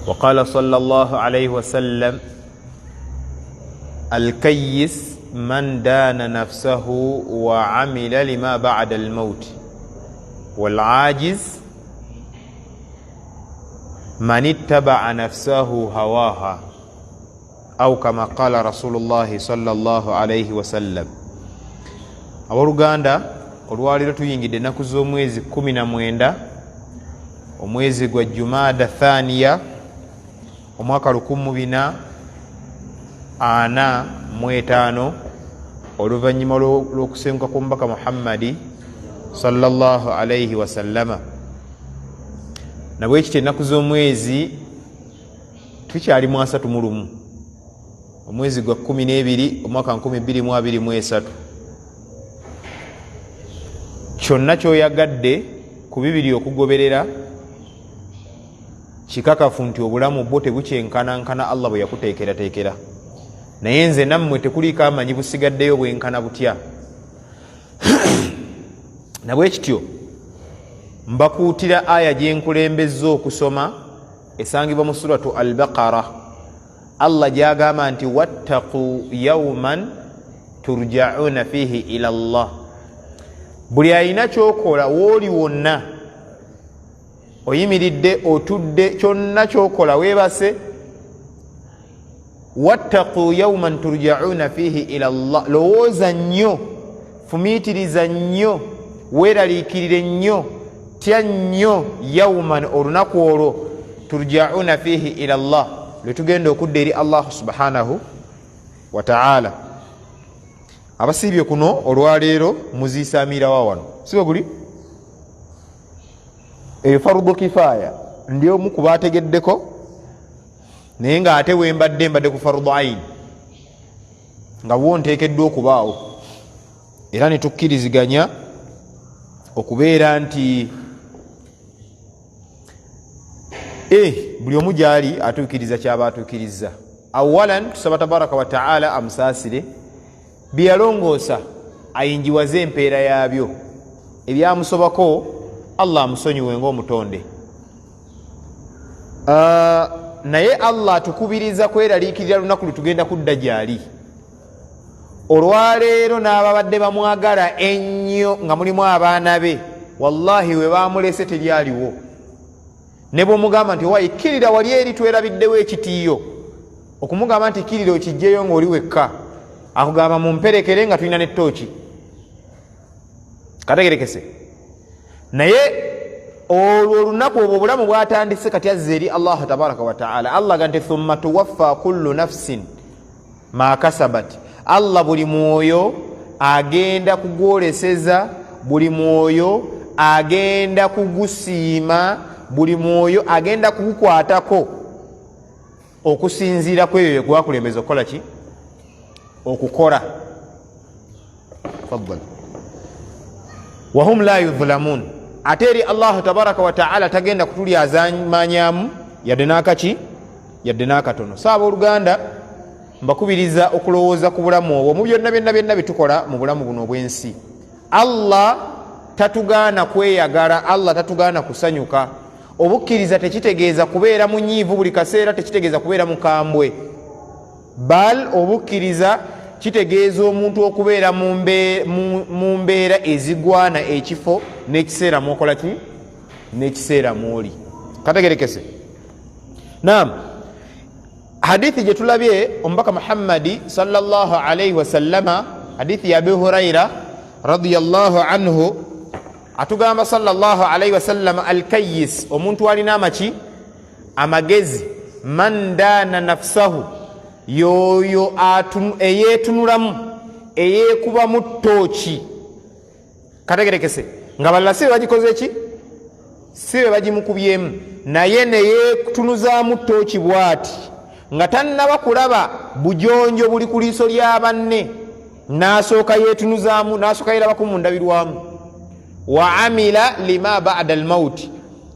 Waqala sal llah alaihi wasallam, alkayis man dana nafsahu wa amila lima bada almauti, walajiz man ittabaa nafsahu hawaha, au kama qala rasulullahi salllah alaihi wasallam. Abooluganda, olwaleero tuyingidde ennaku z'omwezi 19, omwezi gwa Jumada Thaniya, omwaka 1445 oluvannyuma lw'okusenguka kw'omubaka Muhammadi sallallahu alaihi wasallama. Nabwekityo ennaku z'omwezi tukyali mu 31, omwezi gwa 12, omwaka 2023. Kyonna kyoyagadde ku bibiri okugoberera, kikakafu nti obulamu bwo tebukyenkanankana Allah bwe yakuteekerateekera. Naye nze nammwe tekuliiko amanyi busigaddeyo bwenkana butya. Nabwekityo mbakuutira aya gyenkulembezza okusoma, esangibwa mu Suratu Al Baqara, Allah gyagamba nti wattaqu yauman turjauna fihi ila llah. Buli alina kyokola, wooli wonna, oyimiridde, otudde, kyonna kyokola, weebase, wattaqu yauman turjauna fihi ila llah. Lowooza nnyo, fumiitiriza nnyo, weeraliikirire nnyo, tya nnyo, yauman, olunaku olwo, turjauna fihi ila llah, lwe tugenda okudda eri Allah subhanahu wataala. Abasiibye kuno olwaleero muziisaamirawa wano, si bwe guli? Eyo farudu kifaaya, ndi omu ku bategeddeko, naye ng'ate wembadde mbadde ku farudu aini, nga bwo nteekeddwa okubaawo, era ne tukkiriziganya okubeera nti buli omu gyali atuukiriza kyaba atuukiriza. Awalan, tusaba tabaraka wataala amusaasire, byeyalongoosa ayinjiwaze empeera yaabyo, ebyamusobako Allah amusonyiwe ngaomutonde. Naye Allah atukubiriza kweraliikirira lunaku lwetugenda kudda gyali. Olwaleero n'ababadde bamwagala ennyo, nga mulimu abaana be, wallahi we bamulese teryaliwo. Ne bwomugamba nti owayi kkirira wali eri twerabiddewo ekitiiyo, okumugamba nti kkirira okijjeyo ng'oli wekka, akugamba mumperekere nga tulina ne ttooki. Kategerekese. Naye olwo olunaku obwo obulamu bwatandise kati, azza eri Allah tabaraka wataala. Allah ga nti thumma tuwaffa kullu nafsin ma kasabat. Allah buli mwoyo agenda kugwoleseza, buli mwoyo agenda kugusiima, buli mwoyo agenda kugukwatako okusinziira ku ebyo byegwakulembeza okukola ki, okukola. Faddal. Wahum la yudhlamun. Ate eri Allahu tabaraka wataala tagenda kutulyazamanyamu yadde nakaki, yadde n'akatono. So abooluganda, mbakubiriza okulowooza ku bulamu obwo mu byonna byonna byonna byetukola mu bulamu buno obw'ensi. Allah tatugaana kweyagala, Allah tatugaana kusanyuka. Obukkiriza tekitegeeza kubeera munyiivu buli kaseera, tekitegeeza kubeera mukambwe, bal obukkiriza kitegeeza omuntu okubeera mu mbeera ezigwana ekifo n'ekiseera mwokola ki n'ekiseera mwoli. Kategerekese. Nam, hadithi gye tulabye, omubaka Muhammadi sallallahu alaihi wasallama, hadithi ya Abi Huraira radiyallahu anhu, atugamba sallallahu alaihi wasallama, alkayis, omuntu alina amaki, amagezi, man dana nafsahu, yoyo eyeetunulamu, eyeekubamu ttooki. Kategerekese. Nga balala si be bagikoze ki, si be bagimukubyemu, naye neyeetunuzaamu ttooki bwati nga tannaba kulaba bujonjo buli ku liiso lya banne, n'asooka yeetunuzaamu, n'asooka yeerabaku mu ndabirwamu. Wa amila lima bada almauti,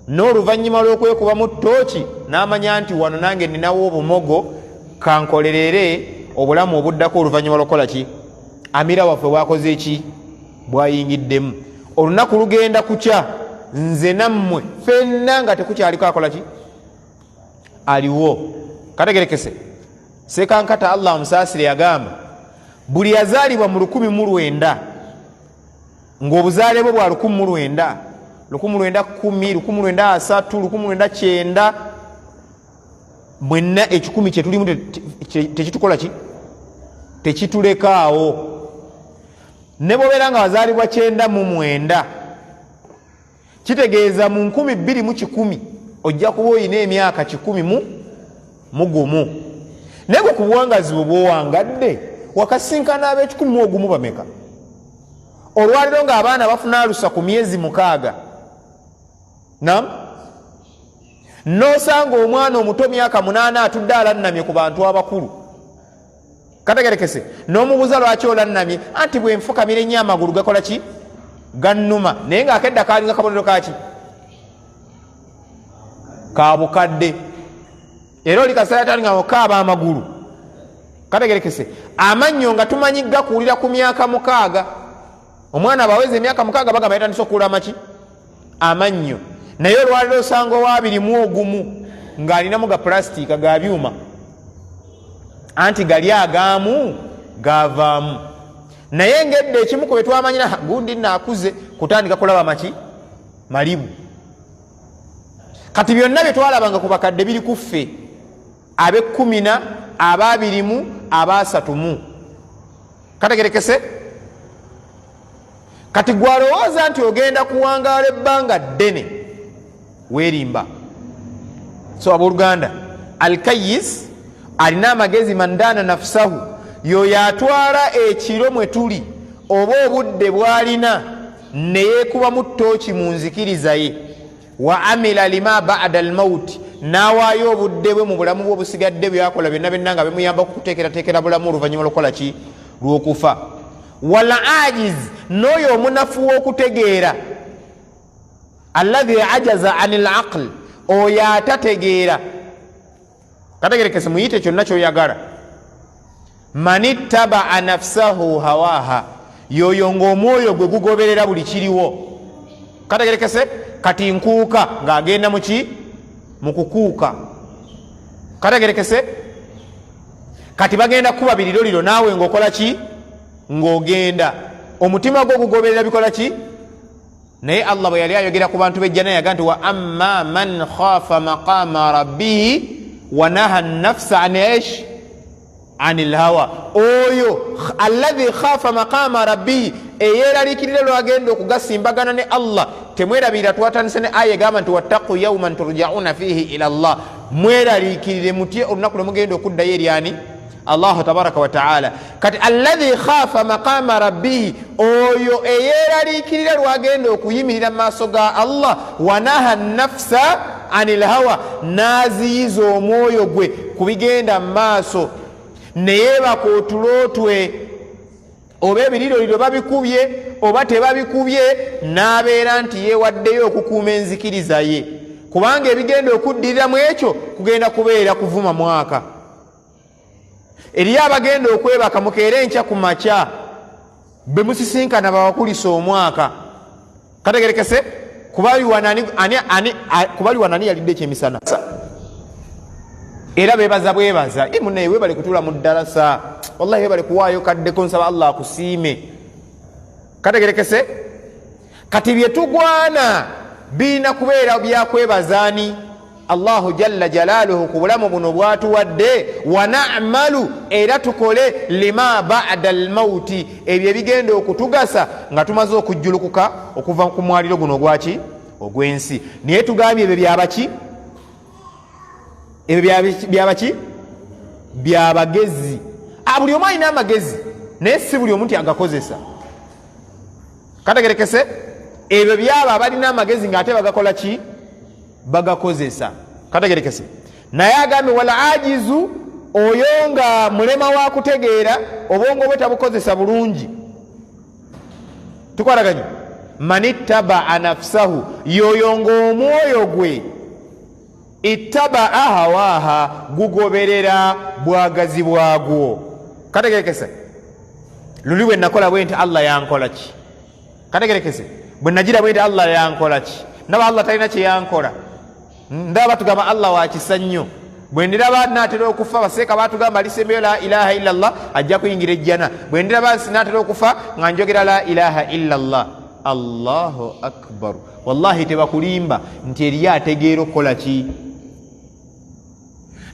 n'oluvannyuma lw'okwekubamu ttooki n'amanya nti wano nange ninawo obumogo, kankolerere obulamu obuddako oluvannyuma lw'okukola ki, amira waffe bwakoze ki, bwayingiddemu. Olunaku lugenda kukya, nze nammwe fenna nga tekukyaliko akola ki. Aliwo. Kategerekese. Sekankata, Allah amusaasire, yagamba buli yazaalibwa mu 1900, ng'obuzaale bwe bwa 1900, 1910, 1930, 1990, mwenna ekikumi kyetulimu tekitukola ki? Tekitulekaawo. Ne bwobeera nga wazaalibwa 99, kitegeeza mu 2100 ojja kuba oyina emyaka 101. Naye gwe ku buwangazi bwe bwowangadde, wakasinkana ab'e101 bameka? Olwaliro ng'abaana bafuna alusa ku myezi 6, nam nosanga omwana omuto myaka 8 atudde alannamye ku bantu abakulu. Kategerekese. N'omubuuza, "Lwaki olannamye?" "Anti bwenfukamira ennyo amagulu gakola ki? Gannuma." Naye ng'akedda kalinga kabonero kaki? Kabukadde. Era oli kasayatali nga okaaba amagulu. Kategerekese. Amannyo nga tumanyi gakuulira ku myaka 6. Omwana baweza emyaka 6, bagamba yatandise okukuula amaki, amannyo. Naye olwaliro osanga owa 21 ng'alinamu ga pulasitiika, ga byuma, anti gali agaamu gavaamu. Naye ngedde ekimu ku betwamanyira, gundi naakuze kutandika kulaba maki? Malibu. Kati byonna byetwalabanga ku bakadde biri kuffe ab'ekumina, ababirimu, abasatumu. Kategerekese. Kati gwalowooza nti ogenda kuwangaala ebbanga ddene, weerimba. So abooluganda, alkayis, alina amagezi, man dana nafsahu, yoyo atwala ekiro mwe tuli oba obudde bwalina neyeekubamu tooki mu nzikiriza ye, wa amila lima bada almauti, n'awaayo obudde bwe mu bulamu bwe obusigadde, byakola byonna byonna nga bimuyamba kukuteekerateekera bulamu oluvannyuma lwokukola ki? Lw'okufa. Wal ajiz, n'oyo omunafu w'okutegeera, alladhi ajaza an laql, oyo atategeera. Kategerekese. Muyite kyonna kyoyagala. Man ittabaa nafsahu hawaha, yoyo ng'omwoyo gwe gugoberera buli kiriwo. Kategerekese. Kati nkuuka ng'agenda muki? Mu kukuuka. Kategerekese. Kati bagenda kuba biriroliro, naawe ng'okola ki? Ng'ogenda, omutima gwo gugoberera bikola ki? Naye Allah bwe yali ayogera ku bantu b'ejjana, yaga nti wa amma man khafa maqama rabbihi wa naha nafsa an ish? An lhawa. Oyo alladhi khafa maqama rabbihi, eyeralikirira lwagenda okugasimbagana ne Allah. Temwerabirira, twatandise ne aya egamba nti wattaqu yauman turjauna fihi ila llah. Mweraliikirire, mutye olunaku lwe mugenda okuddayo eryani? Allahu tabaraka wataala. Kati alladhi khafa maqama rabbihi, oyo eyeraliikirira lwagenda okuyimirira mu maaso ga Allah, wanaha nafsa ani lhawa, n'aziyiza omwoyo gwe ku bigenda mu maaso, neyeebaka otulo twe, oba ebiriroliro babikubye oba tebabikubye, n'abeera nti yeewaddeyo okukuuma enzikiriza ye, kubanga ebigenda okuddiriramu ekyo kugenda kubeera kuvuma mwaka. Eriyo abagenda okwebaka, mukeere enkya ku makya be musisinkana bawakulisa omwaka. Kategerekese. Kubaliwanani yalidde ekyemisana? Era bebaza bwebaza, "Munaye, webale kutuula mu ddalasa, wallahi webale kuwaayo kaddeko, nsaba Allah akusiime." Kategerekese. Kati byetugwana birina kubeera byakwebazaani? Allahu jalla jalaaluhu ku bulamu buno bwatuwadde. Wanamalu, era tukole, lima bada almauti, ebyo ebigenda okutugasa nga tumaze okujjulukuka okuva ku mwaliro guno ogwaki? Ogw'ensi. Naye tugambye ebyo byabaki? Ebyo byabaki? Byabagezi. Buli omu alina amagezi, naye si buli omu nti agakozesa. Kategerekese. Ebyo byaba abalina amagezi ngaate bagakola ki? Bagakozesa. Kategerekese. Naye agambye wal ajizu, oyo nga mulema wa kutegeera, obwongo bwe tabukozesa bulungi. Tukwataganye. Man ittabaa nafsahu, yoyo ng'omwoyo gwe ittabaa hawaha, gugoberera bwagazi bwagwo. Kategerekese. Luli bwe nakola bwe nti, Allah yankola ki? Kategerekese. Bwe nagira bwe nti, Allah yankola ki? Ndaba Allah talina kyeyankola. Ndaba batugamba Allah wakisa nnyo. Bwe ndiraba natera okufa, baseeka batugamba alisembeyo la ilaha illallah ajja kuyingira ejjana. Bwe ndiraba natera okufa nga njogera la ilaha illallah. Allahu akbar. Wallahi tebakulimba nti eriyo ategeera okukola ki.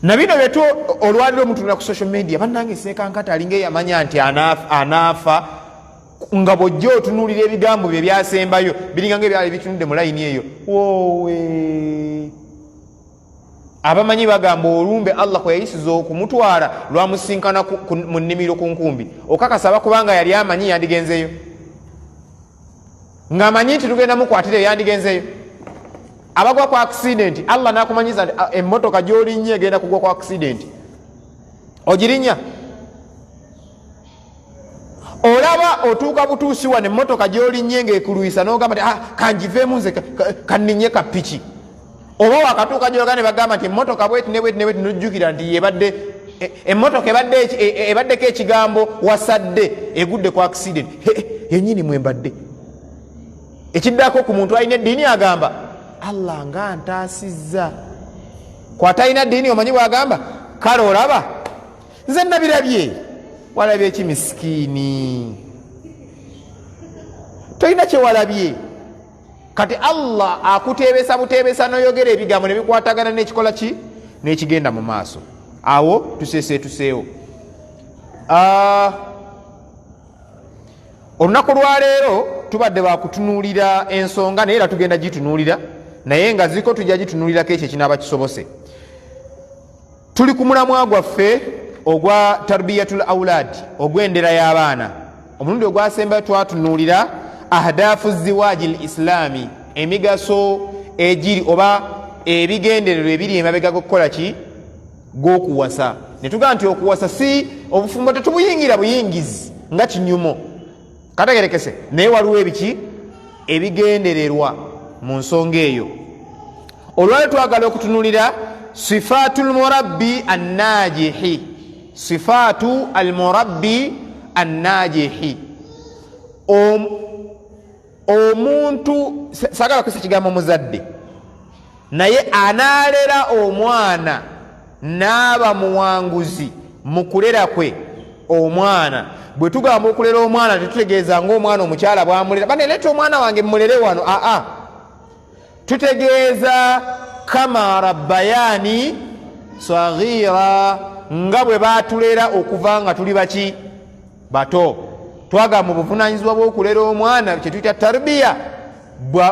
Na bino byetu olwaliro omutunula ku social media, bannange seekankata alinga eyamanya nti anaafa, nga bwojja otunuulira ebigambo bye byasembayo biringa nga ebyali bitunudde mu layini eyo. Woowe, abamanyi bagamba olumbe Allah kwe yayisiza okumutwala lwamusinkana mu nnimiro ku nkumbi. Okakasa bakubanga yali amanyi yandigenzeeyo, ng'amanyi nti tugenda mukwatira yandigenzeeyo. Abagwa ku accident, Allah nakumanyiza nti emmotoka gy'olinnya egenda kugwa ku accident, ogirinnya. Olaba otuuka butuusi wano emmotoka gy'olinnye ng'ekulwisa n'ogamba nti kangiveemu nze kanninye ka piki. Oba wakatuuka gy'oga ne bagamba nti emmotoka bweti ne bweti ne bweti, n'ojjukira nti yebadde emmotoka ebaddeko ekigambo wasadde egudde ku accident yennyini mwembadde. Ekiddako ku muntu alina eddiini agamba Allah nga ntaasizza. Kwatalina ddiini omanyi bw'agamba, kale olaba nze nabirabye. Walabye ki misikiini? Tolina kyewalabye. Kati Allah akuteebesa buteebesa n'oyogera ebigambo ne bikwatagana n'ekikola ki n'ekigenda mu maaso. Awo tuseeseetuseewo. Olunaku lwaleero tubadde bakutunuulira ensonga, naye era tugenda gitunuulira, naye nga ziko tujja gitunuulirako ekyo ekinaaba kisobose. Tuli ku mulamwa gwaffe ogwa tarbiyatul aulad, ogw'endera y'abaana. Omulundi ogwasembayo twatunuulira ahdafu ziwaji l islami, emigaso egiri oba ebigendererwa ebiri emabega g'okukola ki g'okuwasa. Ne tugamba nti okuwasa si obufumbo, tetubuyingira buyingizi nga kinyumo kategerekese, naye waliwo ebiki ebigendererwa mu nsonga eyo. Olwali twagala okutunulira sifatu lmurabbi annajihi, sifatu almurabbi annajihi. Omuntu sagala kusa kigambo muzadde, naye anaalera omwana n'aba muwanguzi mu kulera kwe omwana. Bwe tugamba okulera omwana tetutegeeza ng'omwana omukyala bwamulera, baneleeta omwana wange mmulere wano. Aa, tutegeeza kama rabbayani saghira, nga bwe batulera okuva nga tuli baki bato. Twagamba obuvunanyizibwa bw'okulera omwana kyetuyita tarbiya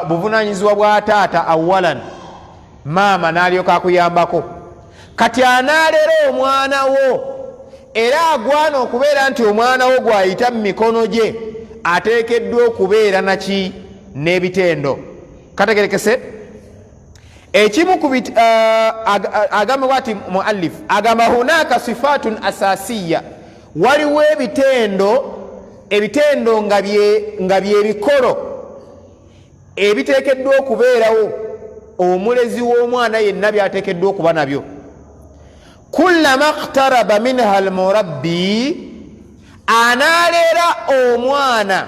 buvunanyizibwa bwa taata awalan, maama n'alyoka akuyambako. Kati anaalera omwana wo era agwana okubeera nti omwana wo gw'ayita mu mikono gye ateekeddwa okubeera naki n'ebitendo. Kategerekese ekimu ku agamba bwati muallif, agamba hunaka sifatun asasiya, waliwo ebitendo nga byebikolo ebiteekeddwa okubeerawo omulezi w'omwana yenna byateekeddwa okuba nabyo. Kullama qtaraba minha almurabbi, anaalera omwana,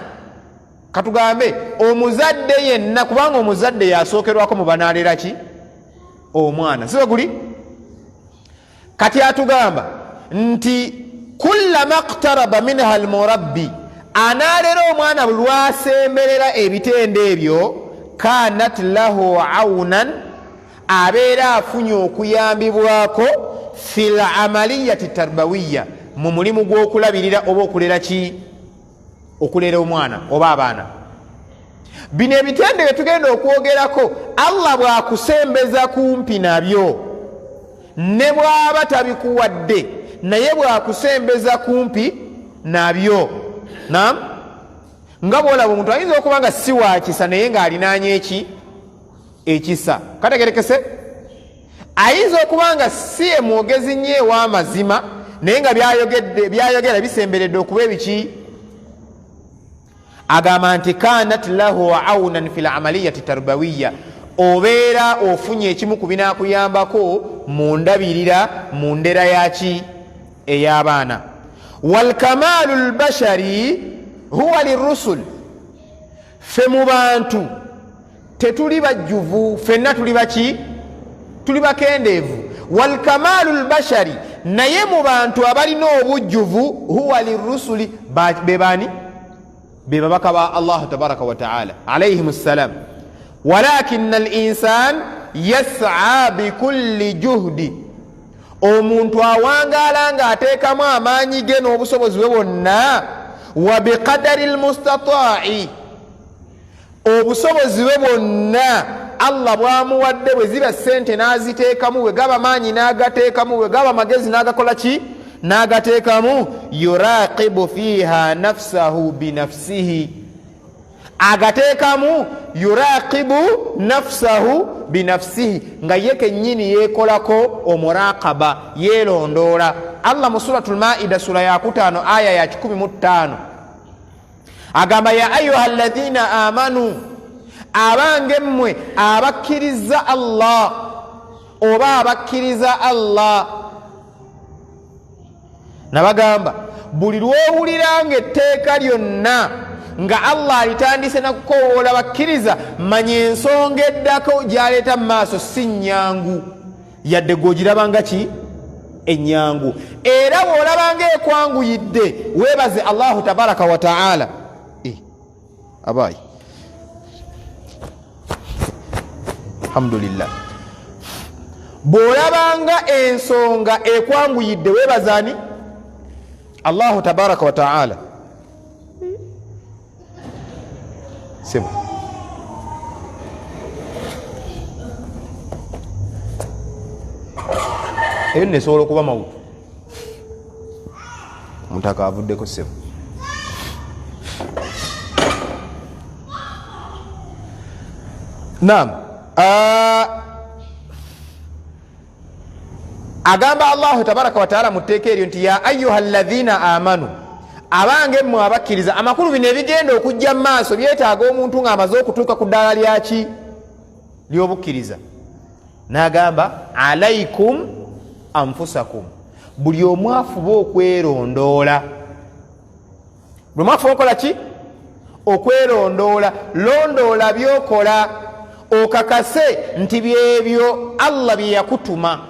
katugambe omuzadde yenna, kubanga omuzadde yasookerwako mu banaalera ki omwana, sibe guli. Kati atugamba nti kullama qtaraba minha almurabbi, anaalera omwana buli lwasemberera ebitendo ebyo, kanat lahu aunan, abeera afunye okuyambibwako fi lamaliyati tarbawiya, mu mulimu gw'okulabirira oba okulera ki, okulera omwana oba abaana. Bino ebitendo bye tugenda okwogerako, Allah bw'akusembeza kumpi nabyo, ne bw'aba tabikuwadde, naye bw'akusembeza kumpi nabyo. Naam, nga bw'olaba omuntu ayinza okuba nga si wa kisa, naye ng'alinaanye eki ekisa. Kategerekese, ayinza okuba nga si emwogezi nnyo ew'amazima, naye nga byayogera bisemberedde okuba ebiki. Agamba nti kanat lahu aunan fi lamaliyati tarbawiya, obeera ofunye ekimu ku binaakuyambako mu ndabirira mu ndera yaki ey'abaana. Walkamaalu lbashari huwa lirusul, ffe mu bantu tetuli bajjuvu, ffenna tuli baki, tuli bakendeevu. Walkamaalu lbashari, naye mu bantu abalina obujjuvu, huwa lirusuli, bebani? Be babaka ba Allahu tabaraka wataala alaihim ssalam. Walakina al insan yasa bikulli juhdi, omuntu awangaala ng'ateekamu amaanyi ge n'obusobozi bwe bwonna, wa biqadari lmustatai, obusobozi bwe bwonna Allah bwamuwadde, bwe ziba sente n'aziteekamu, bwe gaba maanyi n'agateekamu, bwe gaba magezi n'agakola ki n'agateekamu, yuraqibu fiha nafsahu binafsihi, agateekamu, yuraqibu nafsahu binafsihi, nga ye kennyini yeekolako omuraqaba, yeerondoola. Allah mu suratu lmaida sura yakutaano aya ya 15 agamba, ya ayuha alladhina amanu, abange mmwe abakkiriza Allah oba abakkiriza Allah. Nabagamba buli lwowuliranga etteeka lyonna nga Allah alitandise nakukowoola bakkiriza, manya ensonga eddako gyaleeta mu maaso si nnyangu, yadde gwogirabanga ki ennyangu. Era bw'olabanga ekwanguyidde, weebaze Allahu tabaraka wa taala. Abayi, alhamdulillah, bw'olabanga ensonga ekwanguyidde, weebaze ani? Allahu tabaraka wa taala. Sebo, eyo nesobola okuba mawutu, omutaka avuddeko sebo. Nam agamba Allahu tabaraka wataala mu tteeka eryo nti, ya ayuha alladhina amanu, abange mmwe abakkiriza. Amakulu, bino ebigenda okujja mu maaso byetaaga omuntu ng'amaze okutuuka ku ddaala lyaki? Ly'obukkiriza. N'agamba, alaikum anfusakum, buli omu afuba okwerondoola. Buli omu afuba okukola ki? Okwerondoola. Londoola byokola, okakase nti byebyo Allah bye yakutuma.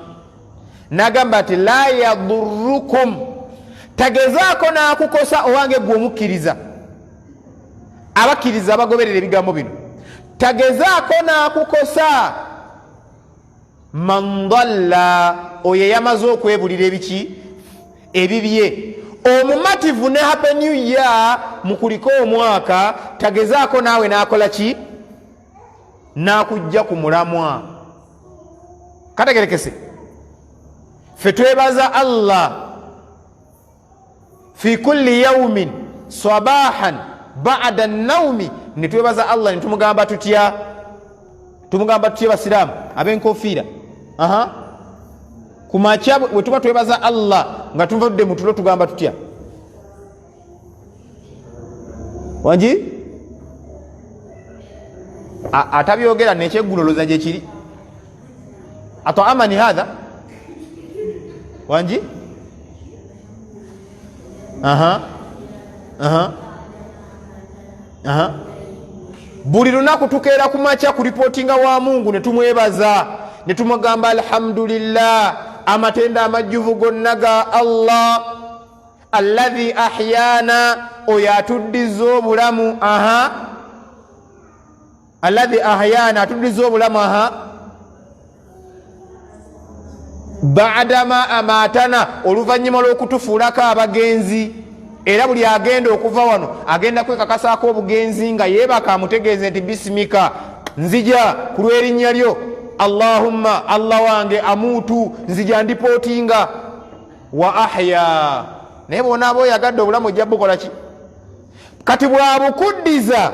Nagamba nti, la yadurukum, tagezaako n'akukosa, owange gwe omukkiriza, abakkiriza abagoberera ebigambo bino, tagezaako n'akukosa man dalla, oyo eyamaze okwebulira ebiki ebibye, omumativu ne happy new year, mukuliko omwaka, tagezaako naawe n'akola ki? N'akujja ku mulamwa. Kategerekese, ffe twebaza Allah fi kulli yaumin sabahan bada naumi, netwebaza Allah netumugamba tutya? Tumugamba tutya, basiraamu abenkofiira? Aha, kumakya bwe tuba twebaza Allah nga tuvudde mutulo, tugamba tutya? Wangi atabyogera nekyeggulo gyekiri ataamani hatha wangi. Aha, aha, aha. Buli lunaku tukeera ku makya kuripootinga wa Mungu ne tumwebaza ne tumugamba, alhamdulillah, amatendo amajjuvu gonna ga Allah, alladhi ahyana, oyo atuddiza obulamu. Aha, alladhi ahyana, atuddiza obulamu. Aha, baadama amatana, oluvannyuma lw'okutufuulako abagenzi. Era buli agenda okuva wano agenda kwekakasaako obugenzi nga yeebaka, amutegeeze nti, bisimika, nzija ku lw'erinnya lyo Allahumma, Allah wange, amuutu, nzija ndipootinga, wa ahya. Naye bwonaaba oyagadde obulamu, ojja bukola ki? Kati bwabukuddiza,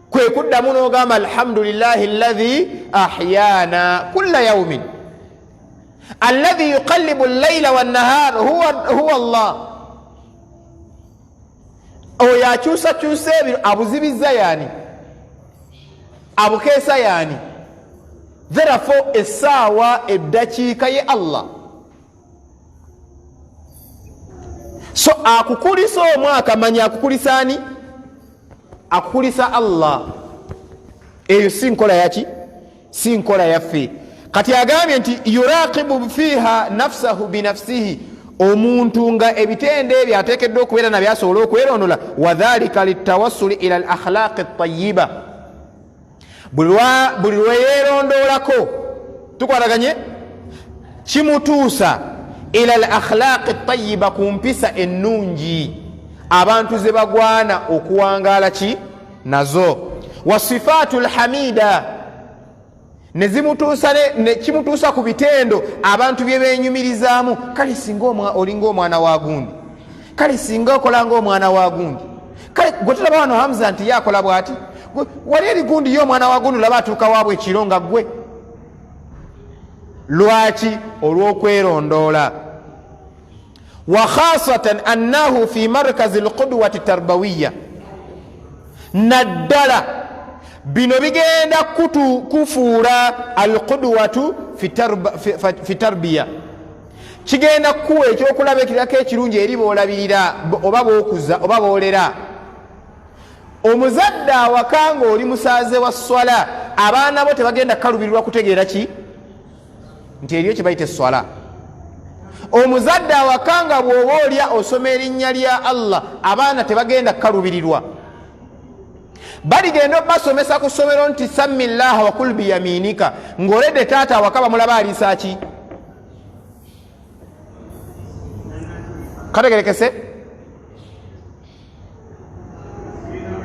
kwe kuddamu n'ogamba, alhamdulillahi alladhi ahyana kulla yaumin, alladhi yuqallibu llaila wannahar, huwa Allah, oyo akyusakyusa ebiro, abuzibiza yaani, abukeesa yaani. Therefore essaawa, eddakiika ye Allah. So akukulisa omwaka, manya akukulisa ani? Akukulisa Allah. Eyo si nkola yaki? Si nkola yaffe. Kati agambye nti yuraqibu fiha nafsahu binafsihi, omuntu nga ebitendo ebyo ateekeddwa okubeera nabyo asobole okwerondola. Wadhalika litawassuli ila al akhlaqi tayiba, buli lweyerondolako tukwataganye kimutuusa ila al akhlaqi tayiba, ku mpisa ennungi abantu ze bagwana okuwangaala ki nazo, wa sifaatu lhamida, nezimutuusa kimutuusa ku bitendo abantu bye benyumirizaamu. Kale singa olinga omwana wa gundi, kale singa okola nga omwana wa gundi, kale gwe tulaba wano Hamza nti ye akola bwati, wali eri gundi ye omwana wa gundi olaba atuuka waabwe ekiro nga gwe. Lwaki? Olw'okwerondoola. Wa khasatan annahu fi markazi lqudwati tarbawiya, naddala bino bigenda kufuula alqudwatu fi tarbiya, kigenda kukuwa ekyokulaba ekirako ekirungi eri boolabirira oba bookuza oba boolera. Omuzadde awaka nga oli musaaze wa swala, abaana bo tebagenda kukalubirirwa kutegeera ki nti eriyo kyebayita eswala. Omuzadde awaka nga bw'oba olya osoma erinnya lya Allah, abaana tebagenda kukalubirirwa. Baligenda obasomesa ku ssomero nti sammi llaha wakul biyaminika, ng'oledde taata awaka bamulaba aliisa ki. Kategerekese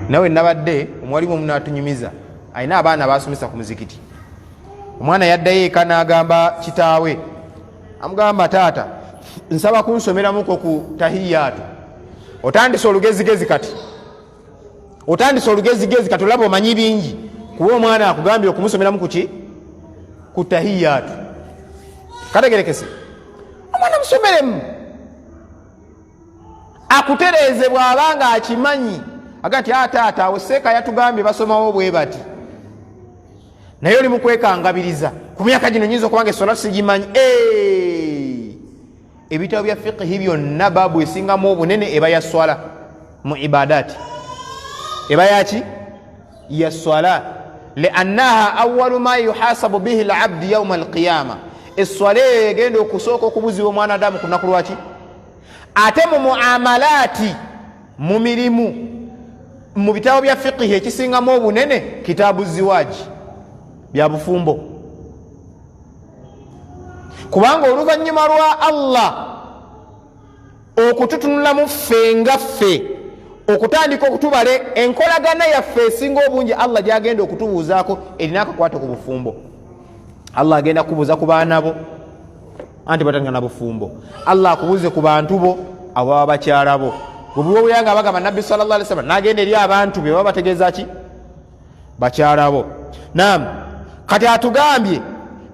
nawe nabadde omuwalimu omunatunyumiza alina abaana basomesa ku muzikiti. Omwana yaddayo eka n'agamba kitaawe, amugamba, taata nsaba kunsomeramuko ku tahiyaatu. Otandise olugezigezi kati, otandise olugezigezi kati, olaba omanyi bingi kuba omwana akugambye okumusomeramu kuki? Ku tahiyaatu. Kategerekese, omwana musomeremu akutereeze bw'aba nga akimanyi, aga nti ataata awo seeka yatugambye basomawo bwe bati, naye oli mukwekangabiriza ku myaka gino nyinza okuba nga eswala sigimanyi. Ebitabo bya fiqhi byonna baabu esingamu obunene eba ya swala mu ibadati, eba yaki? Ya swala, liannaha awalu ma yuhasabu bihi labdi yauma alqiyama. Eswala eyo egenda okusooka okubuzibwa omwana adamu ku lunaku lwaki. Ate mu muamalaati, mu mirimu, mu bitabo bya fiqihi ekisingamu obunene kitaabu ziwaji, bya bufumbo, kubanga oluvannyuma lwa Allah okututunulamu ffe nga ffe okutandika okutubala enkolagana yaffe esinga obungi Allah gyagenda okutubuuzaako erina akakwate ku bufumbo. Allah agenda kubuuza ku baana bo, anti batandika na bufumbo. Allah akubuuze ku bantu bo, abo baba bakyala bo. Bwebuwobuyanga bagamba Nabbi sallallahu alaihi wasallam nagenda eri abantu be, baba bategeeza ki? Bakyala bo. Nam kati atugambye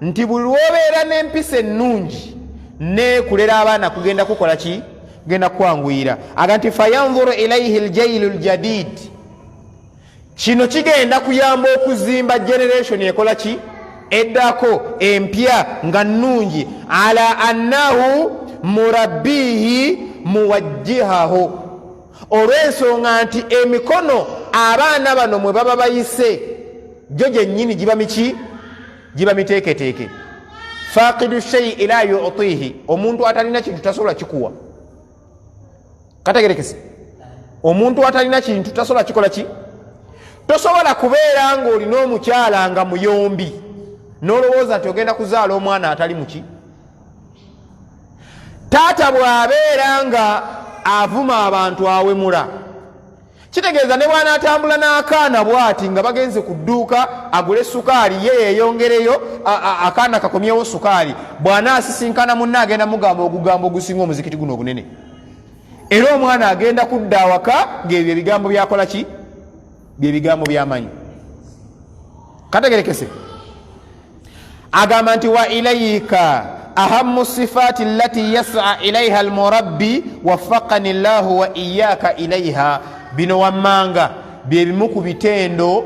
nti buli lwobeera n'empisa ennungi nekulera abaana kugenda kukola ki? Genda kwanguyira. Aga nti fayanzuru ilaihi ljailu ljadid, kino kigenda kuyamba okuzimba generation ekola ki? Eddako empya nga nnungi. Ala annahu murabbihi muwajjihahu, olw'ensonga nti emikono abaana bano mwe baba bayise gyo gyennyini giba miki? Giba miteeketeeke. Faqidu shay'i la yutihi, omuntu atalina kintu tasobola kikuwa. Kategerekese, omuntu atalina kintu tasobola kikola ki? Tosobola kubeera ng'olina omukyala nga muyombi n'olowooza nti ogenda kuzaala omwana atali muki. Taata bw'abeera nga avuma abantu, awemula, kitegeeza ne bw'anaatambula n'akaana bw'ati nga bagenze ku dduuka agule sukaali, ye yeeyongereyo, akaana kakomyewo sukaali, bw'anaasisinkana munne agenda mugamba ogugambo ogusinga omuzikiti guno obunene, era omwana agenda kudda awaka ng'ebyo ebigambo byakola ki? Byebigambo byamanyi. Kategerekese, agamba nti wa ilaika ahamu sifaati allati yasa ilaiha almurabbi wafakani llahu wa iyaka ilaiha. Bino wammanga byebimu ku bitendo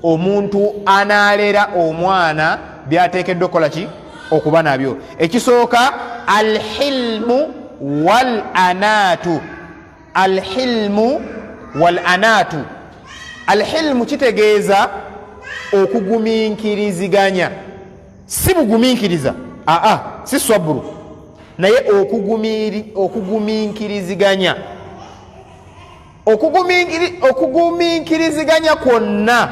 omuntu anaalera omwana byateekeddwa okukola ki? Okuba nabyo. Ekisooka, alhilmu wal anatu. Alhilmu wal anatu. Alhilmu kitegeeza okuguminkiriziganya. Si bugumiikiriza, aa, si swaburu, naye okugumiikiriziganya, okugumiikiriziganya kwonna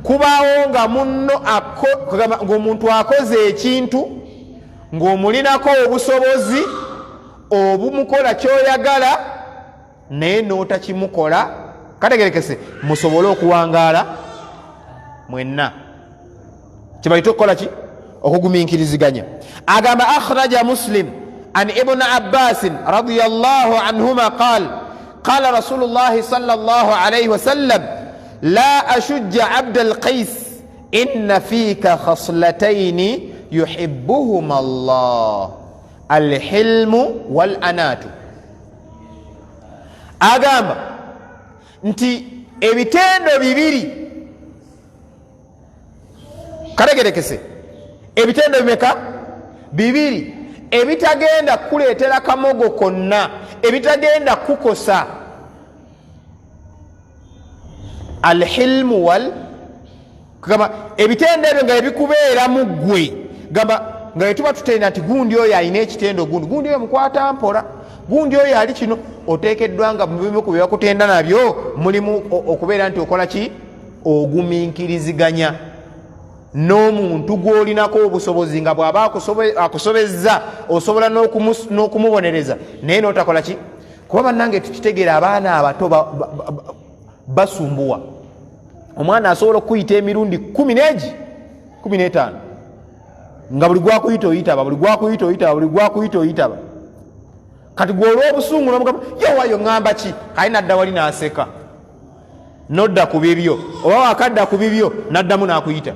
kubaawo nga munno ng'omuntu akoze ekintu ng'omulinako obusobozi obumukola kyoyagala, naye n'otakimukola. Kategerekese, musobole okuwangaala mwenna. Kyebayita okukola ki? Okugumiikiriziganya. Agamba, akhraja Muslim an Ibn Abbasin radiallahu anhuma qal, qala Rasulullahi sal llah alaihi wasallam, la ashujja Abda Alqais, inna fiika khaslataini yuhibuhuma Allah, alhilmu wal anatu. Agamba nti ebitendo bibiri, kategerekese, ebitendo bimeka? Bibiri, ebitagenda kukuleetera kamogo konna, ebitagenda kukosa: alhilmu wal, gamba ebitendo ebyo nga ebikubeeramu ggwe, gamba nga wetuba tutenda nti gundi oyo alina ekitendo, gundi gundi oyo mukwata mpola, gundi oyo ali kino, oteekeddwa nga mubimu ku byebakutenda nabyo mulimu okubeera nti okola ki? Oguminkiriziganya n'omuntu gw'olinako obusobozi, nga bw'aba akusobezza osobola n'okumubonereza, naye n'otakola ki? Kuba bannange tukitegeera, abaana abato basumbuwa. Omwana asobola okukuyita emirundi kumi negi 15, nga buli gwakuyita oyitaba, buli gwakuyita oyitaba, buli gwakuyita oyitaba. Kati gwe olw'obusungu nomugamba, yowayo ŋŋamba ki? Kali nadda wali n'aseka, nodda ku bibyo, oba wakadda ku bibyo naddamu n'akuyita.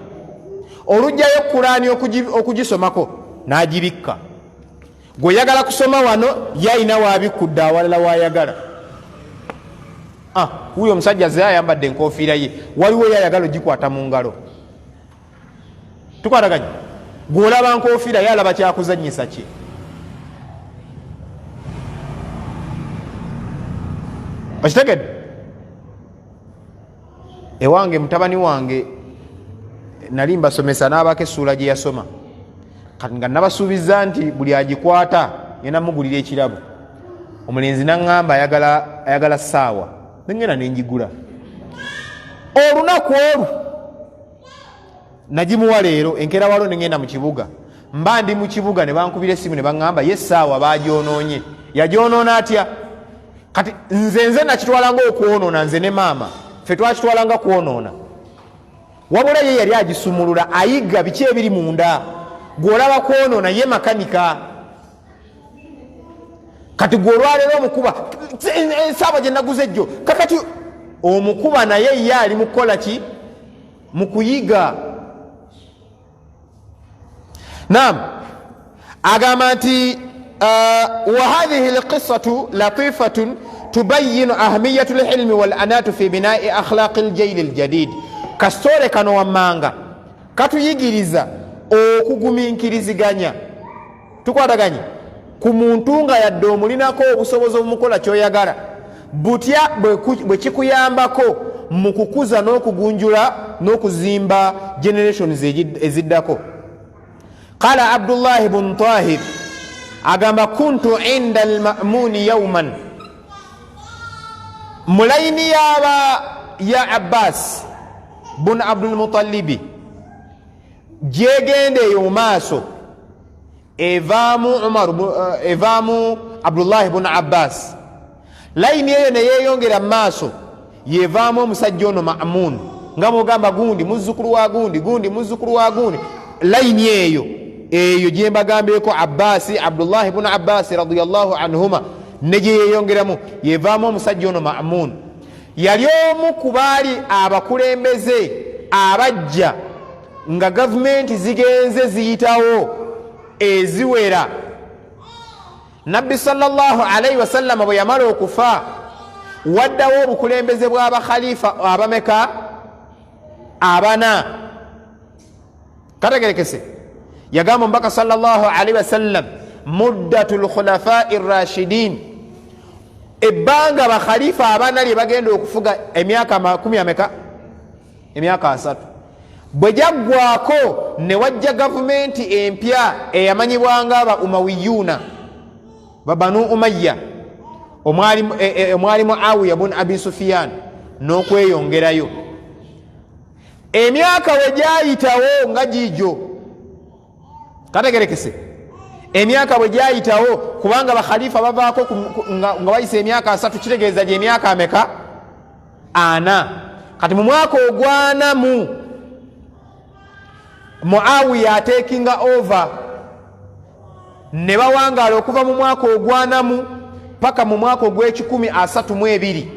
Olugjayo Kulaani okugisomako, n'agibikka. Gweoyagala kusoma wano, ye ayina wabikkudde awalala wayagala. Ah, wuyo omusajja ze ayambadde enkofiira ye, waliwo ye ayagala ogikwata mu ngalo. Tukwataganye, gwolaba nkofiira, ye alaba kyakuzanyisa kye. Okitegedde? Ewange mutabani wange nali mbasomesa, n'abaako essuula gye yasoma. Kati nga nabasuubiza nti buli agikwata ngenda mugulira ekirabo. Omulenzi naŋŋamba ayagala ssaawa, nengenda nenjigula. Olunaku olwo nagimuwa leero enkeera waliwo nengenda mu kibuga. Mba ndi mu kibuga ne bankubira essimu ne baŋŋamba ye essaawa bagyonoonye. Yagyonoona atya? Kati nze nakitwala nga okwonoona, nze ne maama ffe twakitwala nga kwonoona, wabula ye yali agisumulula ayiga biki ebiri munda. Gwolaba kwonoona, ye makanika. Kati gwe olwaleero omukuba ensaawa gye naguze ejjo, kakati omukuba naye ye ali mukukola ki? Mu kuyiga. Nam, agamba nti wa hadhihi lqisatu latifatun tubayinu ahamiyatu lhilmi walanatu fi binai akhlaqi ljaili ljadid. Kasitore kano wammanga katuyigiriza okuguminkiriziganya, tukwataganye ku muntu nga yadde omulinako obusobozi obumukola kyoyagala, butya bwe kikuyambako mu kukuza n'okugunjula n'okuzimba generations eziddako. Qala Abdullahi bun Tahir, agamba, kuntu inda almamuni yauman, mu layini yaba ya Abbas bun Abdulmutalibi gyegenda eyo mu maaso, evaamu Umar, evaamu Abdullahi bun Abbas. Layini eyo neyeyongera mu maaso, yevaamu omusajja ono Mamun, nga bwogamba gundi muzzukulu wa gundi, gundi muzzukulu wa gundi. Layini eyo gyembagambyeko, Abbasi, Abdullahi bun Abbasi radiallahu anhuma, ne gyeyeyongeramu, yevaamu omusajja ono Mamun. Yali omu ku baali abakulembeze abajja nga gavumenti zigenze ziyitawo eziwera. Nabbi sallallahu alaihi wasallama bwe yamala okufa, waddawo obukulembeze bw'abakhalifa abameka? Abana. Kategerekese, yagamba omubaka sallallahu alaihi wasallam, muddatu lkhulafai rashidin, ebbanga bakhalifa abana lye bagenda okufuga emyaka makumi ameka? Emyaka 30. Bwe gyaggwako ne wajja gavumenti empya eyamanyibwanga aba Umawiyuuna, Babanu Umayya, omwali e, Muawiya bun Abi Sufiyan n'okweyongerayo. Emyaka we gyayitawo nga giijo kategerekese, emyaka bwe gyayitawo, kubanga bakhalifa bavaako nga wayisa emyaka 3, kitegeeza gye emyaka ameka? 4. Kati mu mwaka ogwanamu Muawiya atekinga over, ne bawangaala okuva mu mwaka ogwanamu paka mu mwaka ogw'ekikumi asatu mu ebiri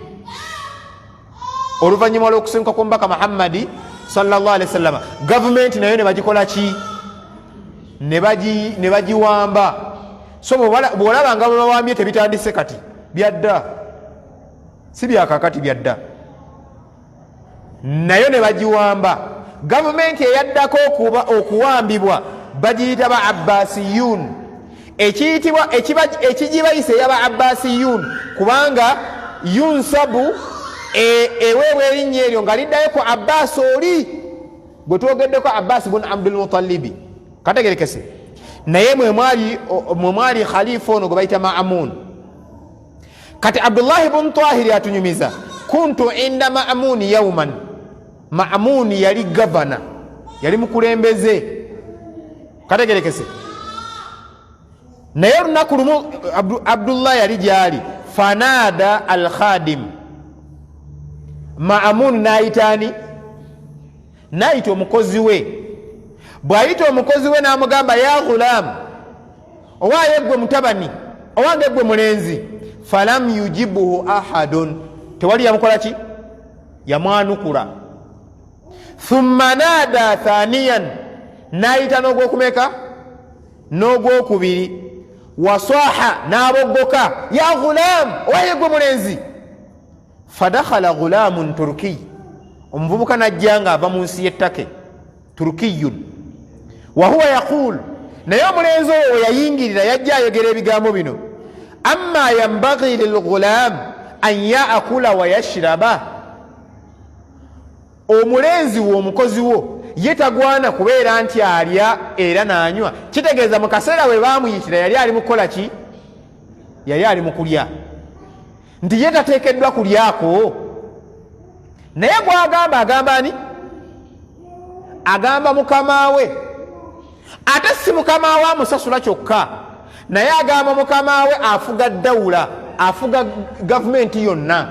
oluvannyuma lw'okusenguka kw'omubaka Muhammadi sallallahu alaihi wasallama. Gavumenti nayo ne bagikola ki? Ne bagiwamba. So bw'olaba nga bwebawambye, tebitandise kati, byadda, si byakakati, byadda. Nayo ne bagiwamba. Gavumenti eyaddako okuwambibwa bagiyita ba Abbasiyun. Ekiyitibwa ekigibayisa eyaba Abbasiyun, kubanga yunsabu eweebwa erinnya eryo nga liddayo ku Abbasi oli gwe twogeddeko, Abbasi bun Abdulmutalibi. Kategerekese, naye mwemwali khalifa ono gwe bayita Maamun. Kati Abdullahi bun Tahiri atunyumiza, kuntu inda Maamuni yauman. Maamuni yali gavana, yali mukulembeze. Kategerekese, naye olunaku lumu Abdullah yali gyali, fanada al khadim. Maamun nayitaani? Nayita omukozi we. Bw'ayita omukozi we n'amugamba, ya ghulam, owaaye gwe mutabani, owange gwe mulenzi. Falam yujibuhu ahadun, tewali yamukola ki? Yamwanukula. Thumma nada thaniyan, nayita n'ogwokumeka? N'ogwokubiri. Wasaha, n'aboggoka, ya ghulam, owaye gwe mulenzi. Fadakhala ghulamun turkiy, omuvubuka najja nga ava mu nsi y'ettake, turkiyun. Wahuwa yaqul, naye omulenzi oyo weyayingirira yajja ayogera ebigambo bino, amma yambagi lilghulam an yaakula wayashraba. Omulenzi wo, omukozi wo, ye tagwana kubeera nti alya era n'anywa? Kitegeeza mu kaseera we baamuyitira yali ali mukukola ki? Yali ali mu kulya. Nti ye tateekeddwa kulyako? Naye gwagamba, agamba ani? Agamba mukama we. Ate si mukama we amusasula kyokka, naye agamba mukama we afuga dawula, afuga gavumenti yonna.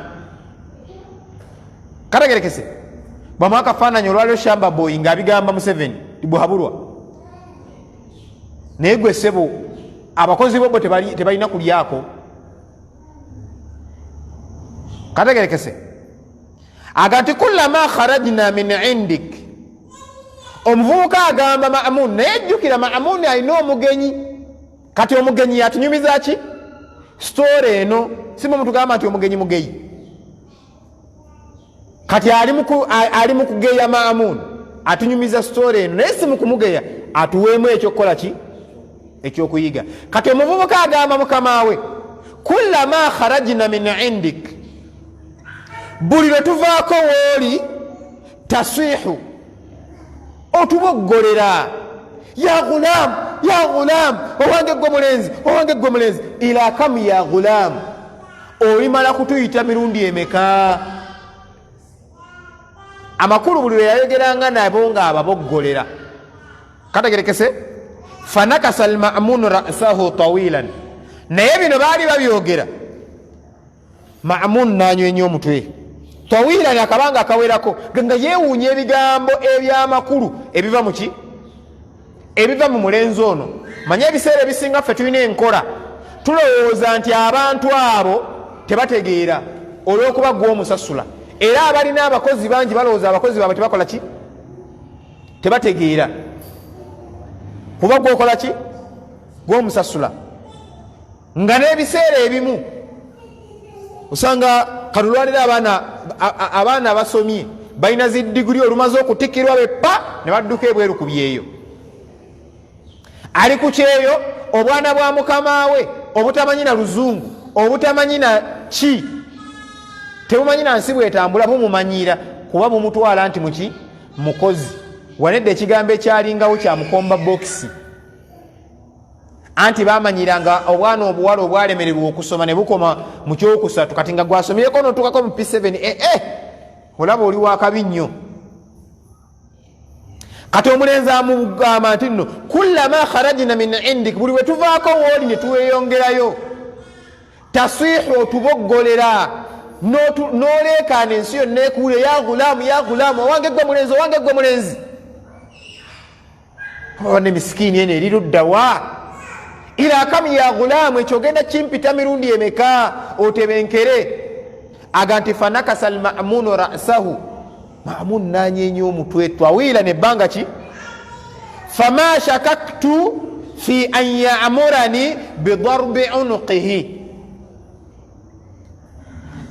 Kategerekese, bwamu akafaananyi olwaliro shamba boy ng'abigamba Museveni tibuhabulwa. Naye gwe sebo, abakozi bobo tebalina kulyako? Kategerekese, aga nti kullama kharajna min indik. Omuvubuka agamba Mamun, naye jjukira Mamun alina omugenyi. Kati omugenyi yatunyumiza ki story eno? Simu mutugamba nti omugenyi mugeyi. Kati ali mu kugeya Mamun, atunyumiza story eno, naye si mukumugeya, atuweemu ekyokukola ki? Ekyokuyiga. Kati omuvubuka agamba mukama we, kullama kharajna min indik, buli lwe tuvaako wooli, tasiihu, otuboggolera, ya ghulam, ya ghulam, owange gwe mulenzi, owange gwe mulenzi. Ila kamu ya ghulam, olimala kutuyita mirundi emeka? Amakulu buli lwe yayogeranga nabo nga ababoggolera. Kategerekese, fanakasa almamunu rasahu tawilan. Naye bino baali babyogera, Mamun nanywenya omutwe tawilan akabanga akawerako, nga yewuunya ebigambo ebyamakulu ebiva muki, ebiva mu mulenzi ono. Manye ebiseera ebisinga ffe tulina enkola, tulowooza nti abantu abo tebategeera olw'okuba gwe omusasula. Era abalina abakozi bangi balowooza abakozi baabwe tebakola ki? Tebategeera, kuba gwokola ki? Gwomusasula. Nga n'ebiseera ebimu osanga katulwanira abaana abasomye, balina zi diguri, olumaze okutikirwa bepa ne badduka ebweru ku byeyo. Ali ku kyeyo, obwana bwa mukama we obutamanyi na luzungu, obutamanyi na ki, tebumanyi na nsi bwetambula, bumumanyira kuba bumutwala nti muki? Mukozi. Wanedda ekigambo ekyalingawo kyamukomba bokisi, anti bamanyiranga obwana obuwala obwalemererwa okusoma ne bukoma mu kyokusatu, kati nga gwasomyeko notukako mu P7, ee eh, eh, olaba oli wakabi nnyo. Kati omulenzi amugamba nti nno kullama kharajna min indik, buli bwe tuvaako wooli ne tuweyongerayo, tasiihu otuboggolera n'oleekaana ensi yonna ekuwulire, ya gulaamu ya gulaamu, owange gwe mulenzi, owange gwe mulenzi. Oba misikiini eno eri luddawa? Ila kamu ya gulaamu, ekyo ogenda kimpita mirundi emeka otebenkere? Aga nti fanakasa almamunu rasahu, Mamun nanyenya omutwe twawila nebbanga ki, fama shakaktu fi an yamurani bidarbi unuqihi.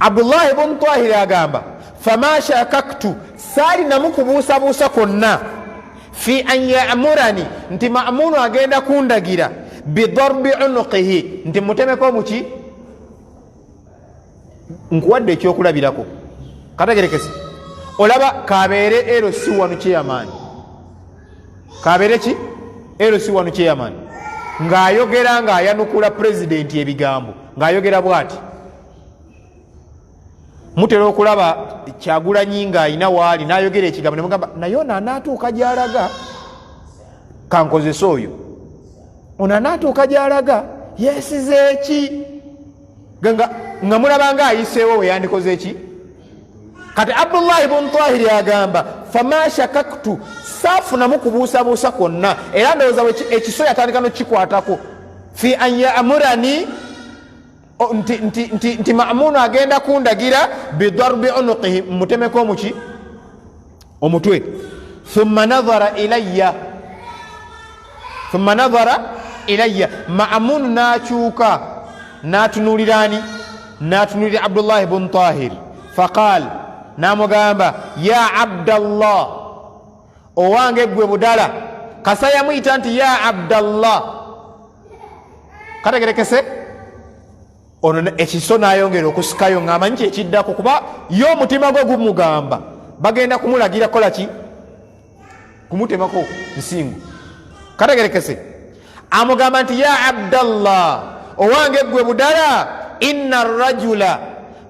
Abdullahi bun Tahiri agamba fama shakaktu, saali namukubuusabuusa kwonna, fi an yamurani, nti Mamunu agenda kundagira, bidarbi unuqihi, nti mutemeko omuki. Nkuwadde ekyokulabirako kategerekese, olaba kabeere ero si wanu chairman, kabeere ki ero si wanu chairman, ng'ayogera ng'ayanukula pulezidenti ebigambo, ng'ayogera bw'ati. Mutera okulaba Kyagulanyi ng'alina waali n'ayogera ekigambo nemugamba naye ono anaatuuka gy'alaga, kankozese oyo ono anaatuuka gy'alaga yeesize eki, nga mulaba nga ayiseewo we yandikoze ki. Kati Abdullahi bun Tahiri agamba fama shakaktu, saafunamu kubuusabuusa kwonna, era ndowooza ekiso yatandika nokikwatako, fi an yamurani, nti Mamunu agenda kundagira bidarbi unuqihi, mutemeko omuki omutwe. Thumma nadhara ilayya, thumma nadhara ilayya, Mamunu nakyuka natunulirani, natunulira Abdullahi bun Tahir, faqal, namugamba ya Abdallah, owange gwe budala. Kasa yamuyita nti ya Abdallah, kategerekese ono ekiso nayongera okusikayo ngaamanyi kyekiddako, kuba ye omutima gwe gumugamba bagenda kumulagira kukola ki, kumutemako nsingo. Kategerekese amugamba nti ya Abdallah, owange gwe budala, inna rajula,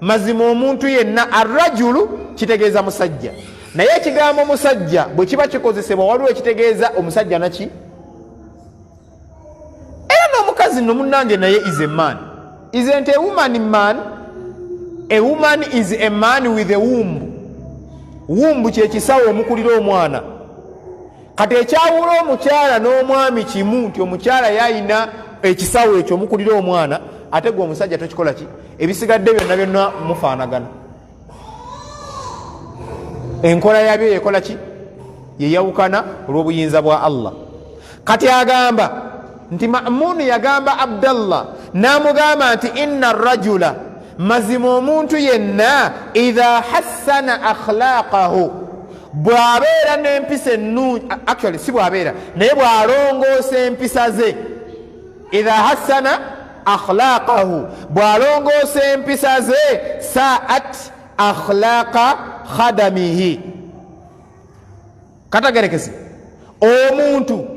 mazima omuntu yenna, arrajulu kitegeeza musajja, naye ekigambo musajja bwe kiba kikozesebwa waliwo ekitegeeza omusajja naki, era n'omukazi nno munnange naye is a man. Isn't a woman man? A woman is a man with a womb. Womb kyekisawo omukulira omwana. Kati ekyawula omukyala n'omwami kimu, nti omukyala yayina ekisawo ekyo omukulira omwana, ate gwe omusajja tokikola ki. Ebisigadde byonna byonna mufaanagana, enkola yabyo yekola ki, yeyawukana olw'obuyinza bwa Allah. Kati agamba nti Mamunu yagamba Abdallah n'amugamba nti inna rajula, mazima omuntu yenna, idha hassana akhlaqahu, bw'abeera n'empisa ennungi, actually si bw'abeera naye bw'alongoosa empisa ze, idha hassana akhlaqahu, bw'alongoosa empisa ze, saat akhlaqa khadamihi. Katagerekese omuntu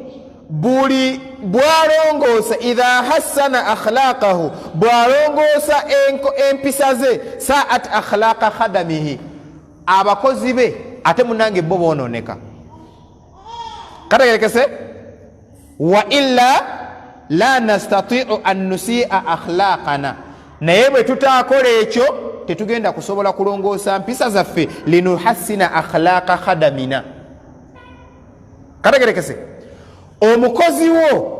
buli bwalongoosa, idha hassana akhlaqahu, bwalongoosa empisa ze, saat akhlaqa khadamihi, abakozi be ate munange bo boononeka. Katagerekese wa illa la nastatiu an nusia akhlaqana, naye bwe tutakola ekyo tetugenda kusobola kulongoosa mpisa zaffe, linuhassina akhlaqa khadamina. Katagerekese omukozi wo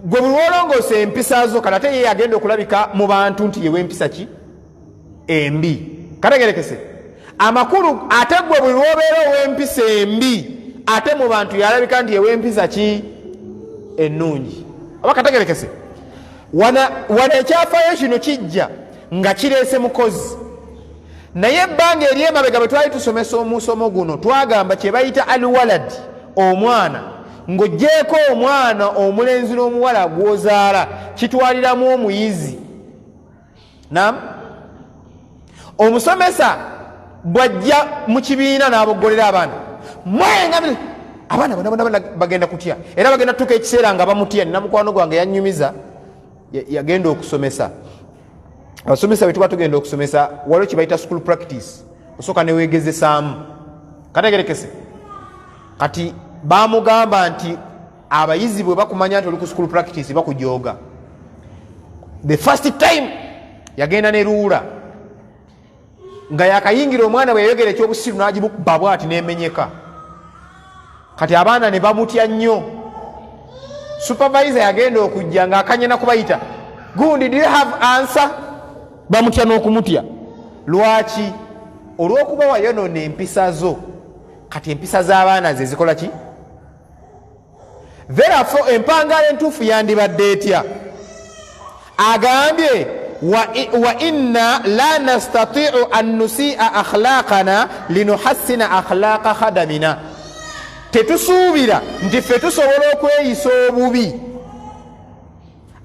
gwe buli wolongoosa empisa zo, kati ate ye agenda okulabika mu bantu nti yewe empisa ki embi. Katagerekese amakulu, ate gwe buli lwobeera ow'empisa embi, ate mu bantu yalabika nti ew'empisa ki ennungi. Oba katagerekese wana ekyafaayo kino kijja nga kireese mukozi, naye ebbanga eryemabega bwe twali tusomesa omusomo guno twagamba kye bayita alwaladi, omwana, ng'ogyeko omwana omulenzi n'omuwala gwozaala, kitwaliramu omuyizi. Nam omusomesa bwajja mu kibiina n'aboggolera abaana mwenga Abaana bonabona bagenda kutya, era bagenda tutuuka ekiseera nga bamutya. Nina mukwano gwange yanyumiza, yagenda okusomesa. Abasomesa bwe tuba tugenda okusomesa, waliwo kyebayita school practice, osooka newegezesaamu. Kategerekese. Kati bamugamba nti abayizi bwe bakumanya nti oli ku school practice, bakujooga. The first time yagenda ne ruler, nga yakayingira, omwana bwe yayogera ekyobusiru nagimukuba bwati nemenyeka. Kati abaana ne bamutya nnyo. Supervisor yagenda okujja ngaakanya nakubayita, "Gundi, do you have answer?" Bamutya n'okumutya. Lwaki? Olw'okuba wayonona empisa zo. Kati empisa z'abaana ze zikola ki? Therefore, empangala entuufu yandibadde etya? Agambye, "Wa inna la nastatiu an nusia akhlaqana linuhassina akhlaqa khadamina." Tetusuubira nti ffe tusobola okweyisa obubi,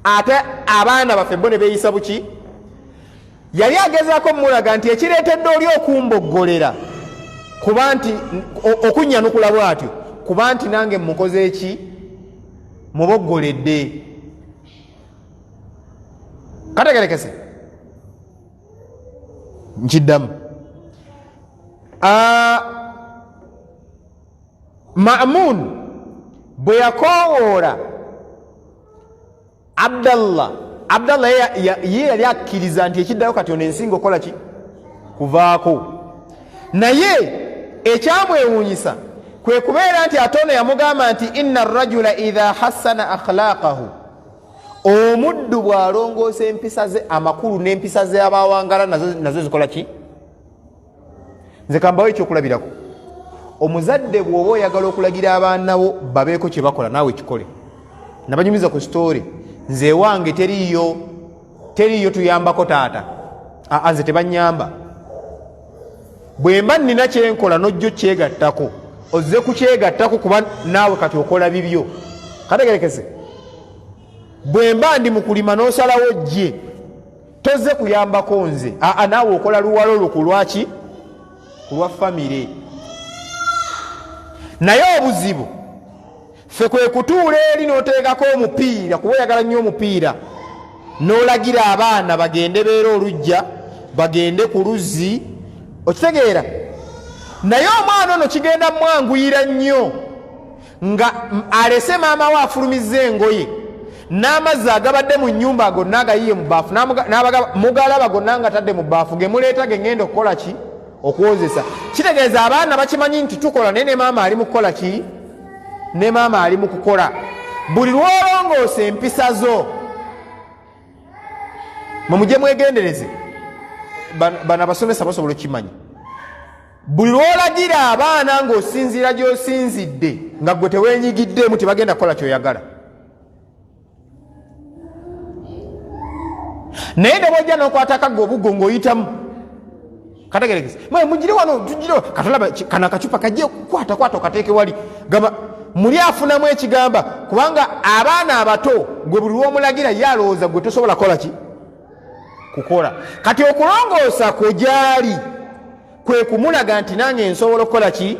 ate abaana baffe bo ne beeyisa buki. Yali agezaako mumulaga nti ekireetedde oli okumboggolera, kuba nti okunyanukula bwatyo, kuba nti nange mukoze eki? Muboggoledde. Kategerekese. Nkiddamu, Mamun bwe yakoowoola Abdallah, Abdallah ye yali akkiriza nti ekiddayo kati ono ensinga okukola ki? Kuvaako. Naye ekyamwewuunyisa kwe kubeera nti ate ono yamugamba nti, "Inna rajula idha hassana akhlaqahu." Omuddu bw'alongoosa empisa ze, amakulu n'empisa ze abawangala nazo zikola ki? Nze kambawo ekyokulabirako. Omuzadde bw'oba oyagala okulagira abaana bo babeeko kye bakola, naawe kikole. Nabanyumiza ku story, nze ewange teriyo, teriyo tuyambako taata. Aa, nze tebanyamba. Bwe mba nina kyenkola, nojjo kyegattako, ozze kukyegattako, kuba naawe kati okola bibyo. Kategerekese. Bwe mba ndi mu kulima, n'osalawo jje, tozze kuyambako nze. Aa, naawe okola luwalo lwo. Ku lwaki? Ku lwa famire. Naye obuzibu ffe kwe kutuula eri n'oteekako omupiira, kuba oyagala nnyo omupiira, n'olagira abaana bagende beera olujja, bagende ku luzzi. Okitegeera? Naye omwana ono kigenda mwanguyira nnyo nga alese maama we afulumizza engoye n'amazzi agabadde mu nnyumba gonna agayiye mu baafu, mugalaba gonna nga tadde mu baafu, gemuleeta gegenda okukola ki? Okwozesa. Kitegeeza abaana bakimanyi nti tukola, naye ne maama ali mu kukola ki? Ne maama ali mu kukola. Buli lwolongoosa empisa zo, mumujje mwegendereze, bano abasomesa basobola okukimanya. Buli lwolagira abaana ng'osinziira gy'osinzidde, nga gwe teweenyigiddemu, tebagenda kukola kyoyagala. Naye ne bwojja n'okwata akagga obuggo ng'oyitamu, kategerekese, mugire wano, tugire katolaba kano akacupa kajje, kwata kwata okateeke wali, gamba muli afunamu ekigamba. Kubanga abaana abato, gwe buli lwomulagira, ye alowooza gwe tosobola kukola ki? Kukola. Kati okulongoosa kwe gyali kwe kumulaga nti nange nsobola okukola ki?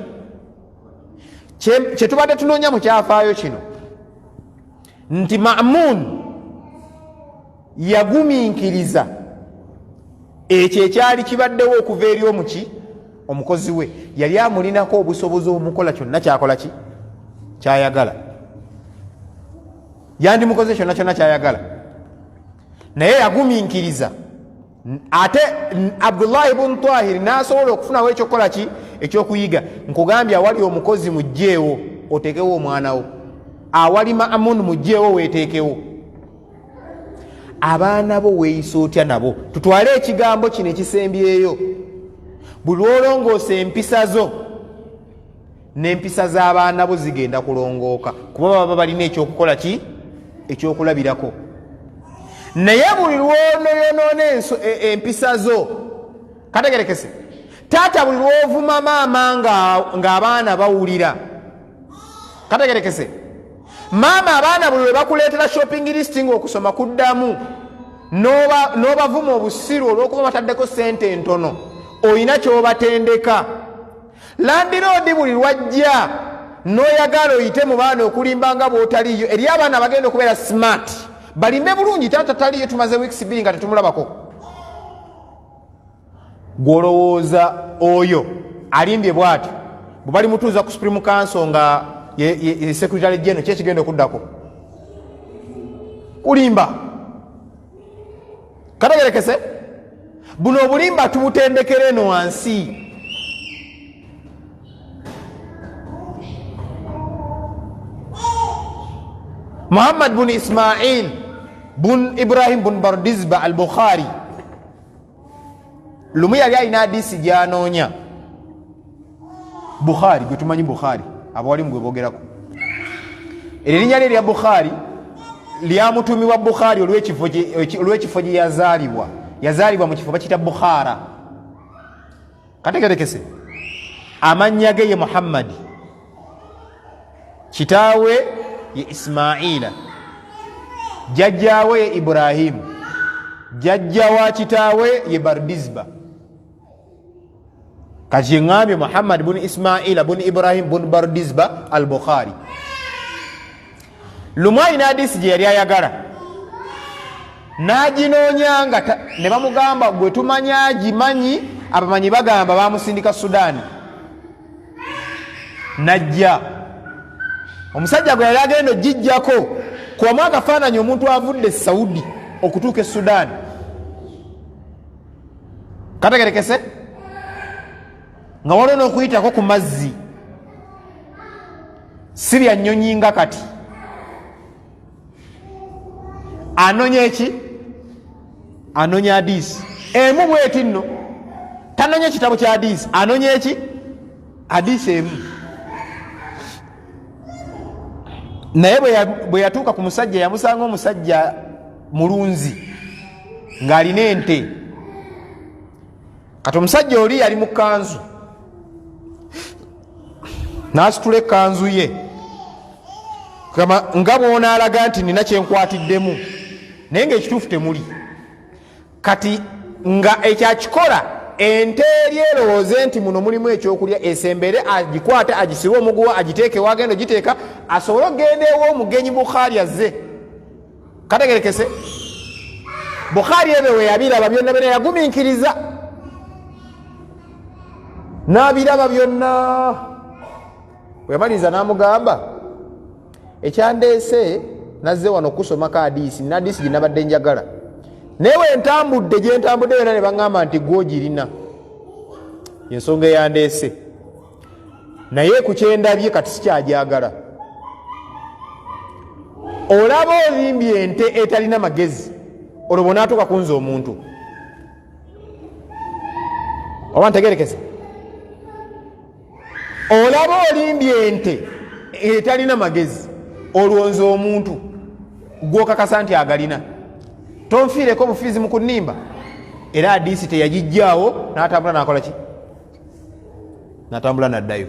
Kyetubadde tunoonya mu kyafaayo kino nti Mamun yagumiikiriza ekyo ekyali kibaddewo okuva eri omuki, omukozi we. Yali amulinako obusobozi obumukola kyonna kyakola ki? Kyayagala. Yandimukoze kyonna kyonna kyayagala, naye yagumiikiriza. Ate Abdullahi bun Tahiri nasobola okufunawo ekyokukola ki? Ekyokuyiga. Nkugambye, awali omukozi mugjeewo oteekewo omwana wo, awali Mamun mugjeewo weteekewo abaana bo. Weeyisa otya nabo? Tutwale ekigambo kino ekisembyeyo. Buli lwolongoosa empisa zo, n'empisa z'abaana bo zigenda kulongooka, kuba baba balina ekyokukola ki? Ekyokulabirako. Naye buli lwonoyonoona empisa zo, kategerekese, taata buli lwovuma maama ng'abaana bawulira, kategerekese, maama abaana buli lwe bakuleetera shopping list ng'okusoma kuddamu, n'obavuma obusiru olw'okuba bataddeko sente entono, olina ky'obatendeka. Landlord buli lwajja Noyagala oyite mu baana okulimba nga bwotaliiyo. Eri abaana abagenda okubeera smart, balimbe bulungi, taata taliiyo, tumaze weeks 2 nga tetumulabako. Gwolowooza oyo alimbye bwatyo bwe bali mutuuza ku Supreme Council nga ye Secretary General, kyekigenda okuddako kulimba. Kategerekese, buno obulimba tubutendekera eno wansi. Muhammad bun Ismail bun Ibrahim bun Bardizba al Bukhari lumu yali alina hadisi gyanoonya. Bukhari gwe tumanyi, Bukhari abawalimu gwe bogerako, eryo erinnya lye erya Bukhari lyamutumibwa Bukhari olw'ekifo gye yazaalibwa. Yazaalibwa mu kifo bakiyita Bukhara. Kategerekese, amannya ge ye Muhammadi, kitaawe ye Ismaila, jjajjaawe ye Ibrahimu, jjajja wa kitaawe ye Bardizba. Kati yeŋŋambye Muhammad bun Ismaila bun Ibrahim bun Bardizba al Bukhari. Lumu alina hadisi gye yali ayagala n'aginoonyanga, ne bamugamba gwe tumanya agimanyi. Abamanyi bagamba bamusindika Sudaani, najja omusajja gwe yali agenda ogijjako kubamu akafaananyi, omuntu avudde e Saudi okutuuka e Sudaani. Kategerekese nga waliwo n'okuyitako ku mazzi, si bya nnyonyi nga kati. Anonya eki? Anonya adiisi emu bweti nno, tanonya ekitabo kya adiisi, anonya eki? Adiisi emu. Naye bwe yatuuka ku musajja, yamusanga omusajja mulunzi ng'alina ente. Kati omusajja oli yali mu kanzu, n'asitula ekkanzu ye nga bw'onaalaga nti nina kyenkwatiddemu, naye ng'ekituufu temuli. Kati nga ekyakikola, ente eri erowooze nti muno mulimu ekyokulya, esembere agikwate, agisibe omuguwa, agiteeke wagenda ogiteeka, asobole okugenda ew'omugenyi Bukhari azze. Kategerekese, Bukhari ebyo we yabiraba byonna byonna, yagumiikiriza n'abiraba byonna. Bwe yamaliriza n'amugamba, ekyandeese nazze wano okusomako adiisi, nina adiisi gye nabadde njagala, naye wentambudde gye ntambudde yonna ne baŋŋamba nti gwogirina, ensonga eyandeese, naye ku kyendabye kati sikyajagala. Olaba olimbye ente etalina magezi, olwo bwonaatuuka kunza omuntu oba ntegerekese. Olaba olimbye ente etalina magezi, olwo nze omuntu gwokakasa nti agalina, tonfiireko bufiizi mu kunimba. Era adiisi teyagijjaawo, n'atambula nakola ki? Natambula naddayo.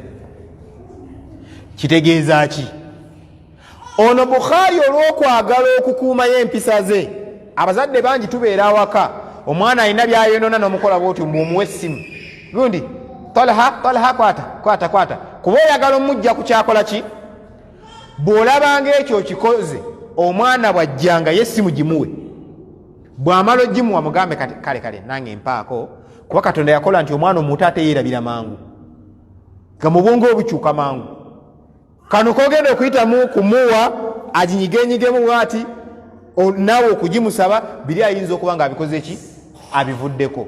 Kitegeeza ki? Ono Bukhari olw'okwagala okukuumayo empisa ze, abazadde bangi tubeera awaka, omwana alina byayonona n'omukola bwoti, mbu omuwa essimu gundi, Talha, Talha, kwata kwata kwata, kuba oyagala omujja ku kyakola ki. Bw'olabanga ekyo okikoze, omwana bw'ajjanga ye essimu gimuwe, bw'amala ogimuwa mugambe kati kale kale nange mpaako, kuba Katonda yakola nti omwana omuto ate yeerabira mangu, nga mu bwongo obukyuka mangu. Kano kogenda okuyitamu kumuwa aginyigenyigemu bwati, naawe okugimusaba biri ayinza okuba nga abikoze ki, abivuddeko.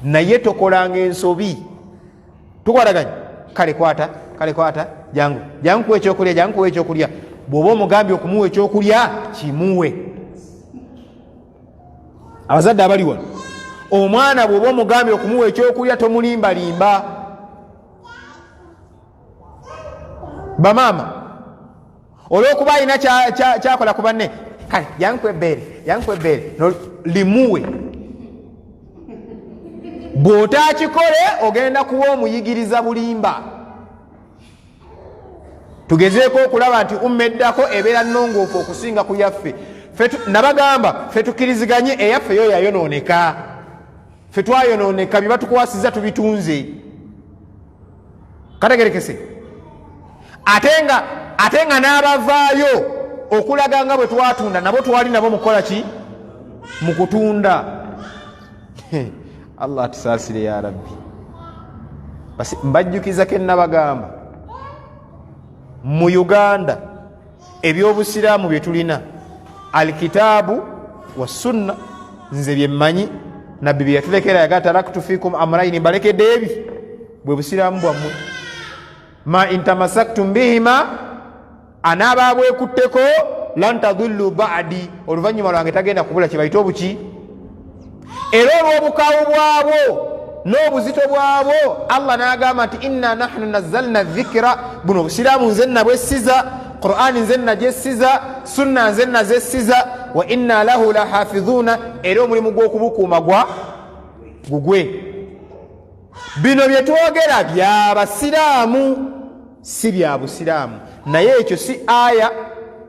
Naye tokolanga ensobi. Tukwataganye? Kale kwata, kale kwata, jangu jangu kuwa ekyokulya, jangu kuwa ekyokulya. Bw'oba omugambye okumuwa ekyokulya, kimuwe. Abazadde abali wano, omwana bw'oba omugambye okumuwa ekyokulya, tomulimbalimba. Bamaama, olwokuba alina kyakola ku banne, kale jangu ebbeere, jangu ebbeere, limuwe. Bw'otaakikole ogenda kuba omuyigiriza bulimba. Tugezeeko okulaba nti umma eddako ebeera nnongoofu okusinga ku yaffe. Nabagamba ffe tukkiriziganye, eyaffe yo yayonooneka, ffe twayonooneka, bye batukwasiza tubitunze. Kategerekese. Ate nga n'abavaayo okulaga nga bwe twatunda nabo twali nabo mukukola ki? Mu kutunda. Allah atusaasire ya Rabbi. Basi mbajjukiza ke nabagamba, mu Uganda ebyobusiraamu bye tulina alkitaabu wa sunna, nze byemmanyi nabbi bye yatulekera, yaga taraktu fikum amraini, mbalekedde ebi, bwe busiraamu bwammwe, ma intamasaktum bihima, anaaba abwekutteko, lan tadillu badi, oluvannyuma lwange tagenda kubula. Kyebayita obuki? Era olw'obukawu bwabwo n'obuzito bwabwo, Allah n'agamba nti inna nahnu nazzalna dhikira, buno obusiraamu nze nabwessiza, Qur'ani nze nagyessiza, sunna nze nazessiza, wa inna lahu lahafidhuna, era omulimu gw'okubukuuma gwa gugwe. Bino bye twogera bya basiraamu, si bya busiraamu, naye ekyo si aya,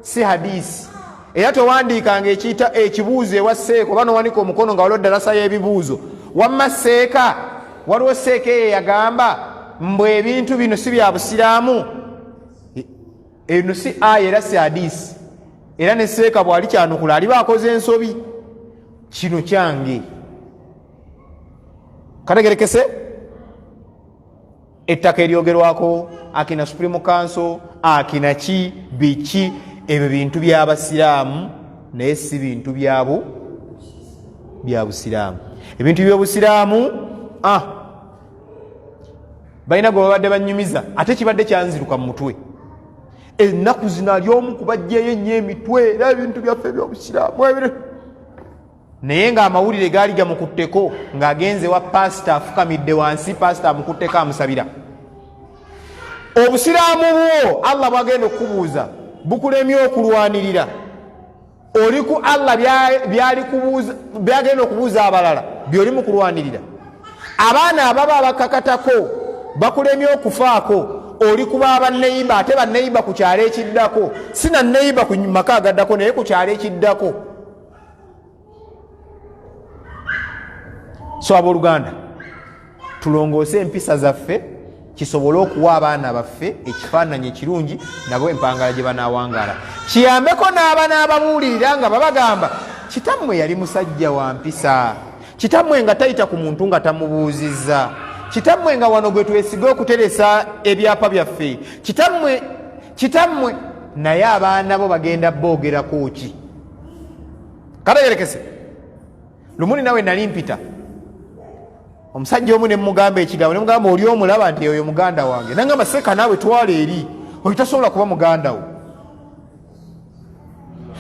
si hadisi. Era towandiikanga ekiyita ekibuuzo ewa seeka, oba nowanika omukono nga waliwo ddalasa y'ebibuuzo. Wamma seeka, waliwo seeka eyo yagamba mbwe ebintu bino si bya busiraamu. Eno si aya era si hadisi, era ne seeka bw'ali kyanukula aliba akoze ensobi. Kino kyange kategerekese. Ettaka eryogerwako akina Supreme Council, akina ki biki, ebyo bintu byabasiraamu, naye si bintu byabu bya busiraamu. Ebintu byobusiraamu, balina gwe babadde banyumiza, ate kibadde kyanziruka mu mutwe ennaku zino, ali omu kubajjeyo ennyo emitwe, era ebintu byaffe ebyobusiraamu, naye ng'amawulire gaali gamukutteko ng'agenze wa pasita, afukamidde wansi, pasita amukutteko amusabira. Obusiraamu bwo Allah bwagenda okukubuuza bukulemye okulwanirira, oli ku Allah byagenda okubuuza abalala byoli mu kulwanirira. Abaana ababa abakakatako bakulemye okufaako, oli kuba abanneyimba, ate banneyimba ku kyalo ekiddako, si nanneyimba ku maka agaddako, naye ku kyalo ekiddako. So abooluganda, tulongoose empisa zaffe kisobole okuwa abaana baffe ekifaananyi ekirungi, nabo empangala gye banaawangaala, kiyambeko n'abanaababuulirira nga babagamba, kitammwe yali musajja wa mpisa, kitammwe nga tayita ku muntu nga tamubuuzizza, kitammwe nga wano gwe twesiga okuteresa ebyapa byaffe, kitammwe, kitammwe. Naye abaana bo bagenda boogerako ki? Kategerekese. Lumuni nawe nali mpita omusajja omu nemugamba ekigambo, nemugamba, oli omulaba nti oyo muganda wange? Nangamba, seeka naawe twala eri, oyo tasobola kuba muganda wo.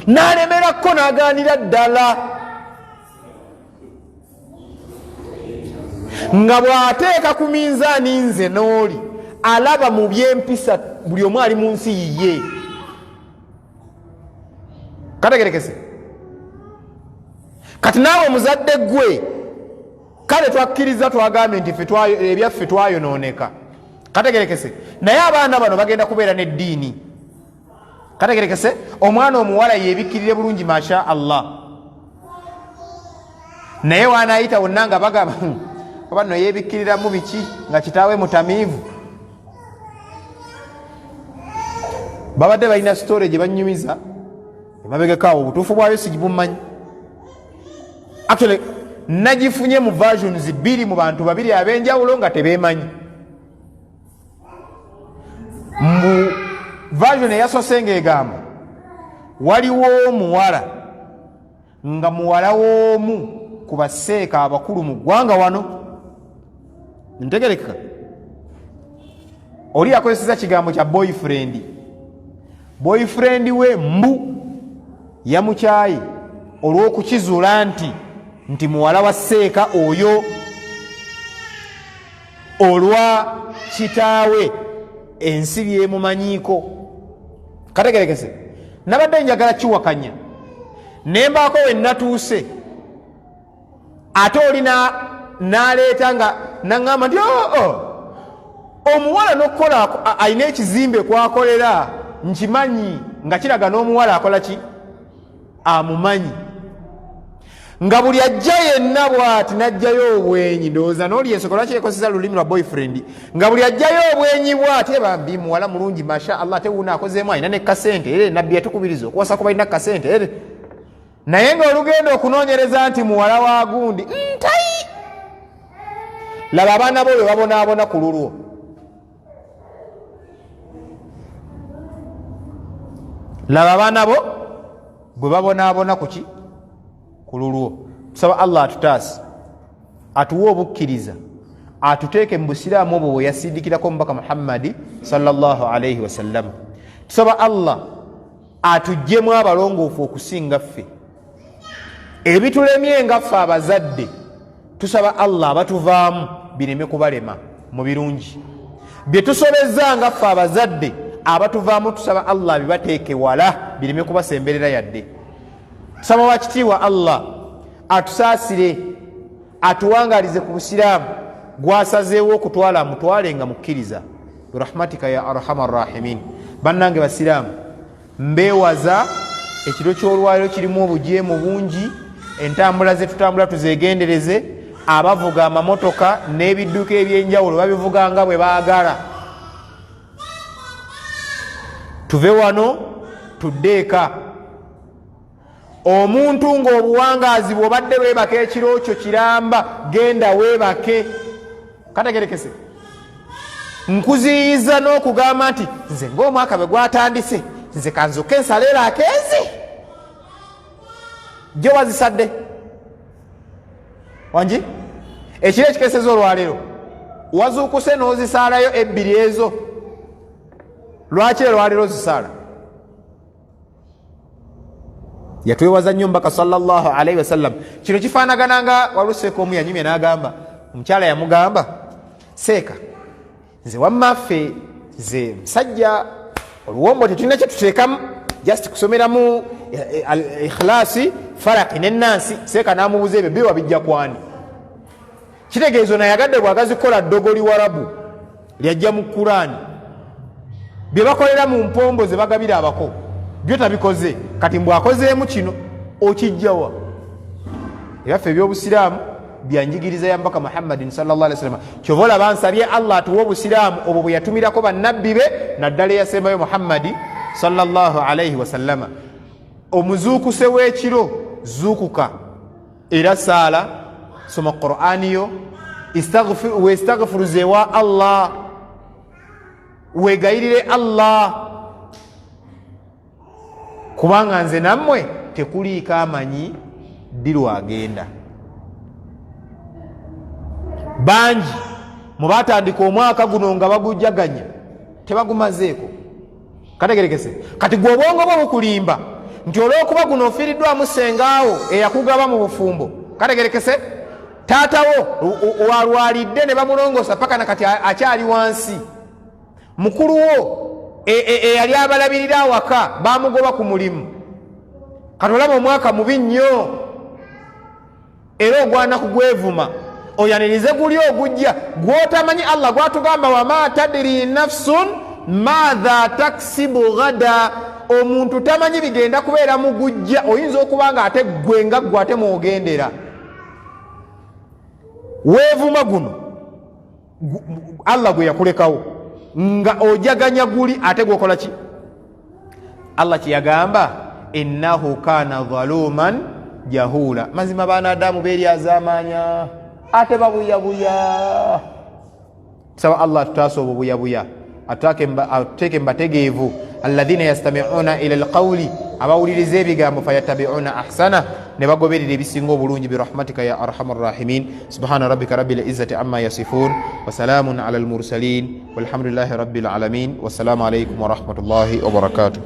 Nalemerako, naganira ddala nga bw'ateeka ku minzaani nze n'oli alaba mu byempisa, buli omu ali mu nsi yiye. Kategerekese. Kati naawe muzadde gwe, kale twakkiriza, twagambye nti ebyaffe twayonooneka, kategerekese, naye abaana bano bagenda kubeera n'eddiini. Kategerekese. Omwana omuwala yebikkirire bulungi, masha Allah, naye wanaayita wonna nga bagamba, oba no yebikkiriramu biki nga kitaawe mutamiivu? Babadde balina sitore gye banyumiza emabegekaawo, obutuufu bwayo sigibumanyi. Actually nagifunye mu versions bbiri, mu bantu babiri ab'enjawulo nga tebeemanyi. Mu version eyasose ng'egamba waliwo omuwala nga muwala w'omu ku baseeka abakulu mu ggwanga wano, ntegerekeka, oli yakozeseza kigambo kya boyfriend. Boyfriend we mbu yamukyaye olw'okukizuula nti muwala wa seeka oyo, olwa kitaawe ensi byemumanyiiko. Kategerekese. Nabadde njagala kiwakanya, nembaako we natuuse, ate oli naleeta nga naŋŋamba nti oo oh, omuwala nokukola alina ekizimbe kwakolera, nkimanyi, nga kiraga n'omuwala akola ki amumanyi. Nga buli ajja yenna bwati najjayo obwenyi, ndowooza nooli ensonga lwaki yekozesa lulimi lwa boyfriend, nga buli ajjayo obwenyi bwati, ebambi muwala mulungi masha Allah, ate wuno akozeemu alina ne kasente, era nabbi yatukubiriza okuwasa ku balina kasente, ere naye nga olugenda okunoonyereza nti muwala wa gundi ntayi. Laba abaana bo bwe babonaabona ku lulwo. Laba abaana bo bwe babonaabona kuki ku lulwo. Tusaba Allah atutaase, atuwe obukkiriza, atuteeke mu busiraamu obwo bwe yasindikirako omubaka Muhammadi sallallahu alaihi wasallama. Tusaba Allah atuggyemu abalongoofu okusinga ffe. Ebitulemye nga ffe abazadde, tusaba Allah abatuvaamu bireme kubalema mu birungi. Bye tusobezza nga ffe abazadde, abatuvaamu tusaba Allah bibateeke wala, bireme kubasemberera yadde. Tusaba wakitiibwa Allah atusaasire, atuwangalize ku busiraamu, gwasazeewo okutwala amutwale nga mukkiriza, birahmatika ya arhama rahimin. Bannange basiraamu, mbeewaza ekiro ky'olwaliro kirimu obujeemu bungi. Entambula zetutambula tuzegendereze. Abavuga amamotoka n'ebidduka ebyenjawulo babivuga nga bwe baagala. Tuve wano tudde eka. Omuntu ng'obuwangaazi bw'obadde weebaka ekiro kyo kiramba, genda weebake. Kategerekese, nkuziyiza n'okugamba nti nze ng'omwaka bwe gwatandise nze kanzuke nsaleera akeezi gyo wazisadde wangi. Ekiro ekikeseza olwaleero wazuukuse n'ozisaalayo ebbiri ezo, lwaki olwaleero ozisaala? Yatwewaza nnyo omubaka sallallahu alaihi wasallam. Kino kifaanagana nga waliwo seeka omu yanyumya n'agamba omukyala yamugamba, seeka nze wamma ffe nze musajja oluwombo tetulina kyetuteekamu, just kusomeramu ikhlasi, faraki nenansi. Seeka n'amubuuza, ebyo biwa bijja kwani? Kitegeeza ono ayagadde bwagazi kukola ddogo liwarabu lyajja mu Kurani, bye bakolera mu mpombo ze bagabira abako byo tabikoze, kati mbw akozeemu kino okijjawa? Ebyaffe ebyobusiraamu byanjigiriza ya mbaka Muhammadin sallallahu alaihi wasallam. Kyova olaba nsabye Allah atuwe obusiraamu obwo bwe yatumirako bannabbi be, naddala eyasembayo Muhammadi sallallahu alaihi wasallama. Omuzuukuse w'ekiro, zuukuka era saala, soma Qur'ani yo, westagfiruze ewa Allah, wegayirire Allah, kubanga nze nammwe tekuliiko amanyi ddi lwagenda. Bangi mubatandika omwaka guno nga bagujaganya, tebagumazeeko. Kategerekese, kati gwe obwongo bwo bukulimba nti olwokuba guno ofiiriddwamu sengaawo eyakugaba mu bufumbo, kategerekese, taatawo walwalidde ne bamulongoosa paka na kati akyali wansi, mukulu wo eyali abalabirira awaka bamugoba ku mulimu, kati olaba omwaka mubi nnyo era ogwana kugwevuma, oyanirize guli ogujja gwotamanyi. Allah gwatugamba, wama tadiri nafsun maatha taksibu gada, omuntu tamanyi bigenda kubeera mugujja. Oyinza okuba nga ate gwe nga gwe ate mwogendera weevuma guno Allah gwe yakulekawo nga ojaganya guli ate gwokola ki? Allah kyeyagamba, innahu kana dhaluman jahula, mazima baana adamu beryazamanya ate babuyabuya. Tusaba Allah atutaasa obwo buyabuya, atuteeke mubategeevu, alladhina yastamiuna ila lqauli, abawuliriza ebigambo, fayatabiuna ahsana, ne bagoberera ebisinga obulungi, birahmatika ya arhamu rrahimin. Subhana rabbika rabbil izzati amma yasifun, wasalamun ala almursalin, walhamdulillahi rabbil alamin, wassalamu alaikum warahmatullahi wabarakatuh.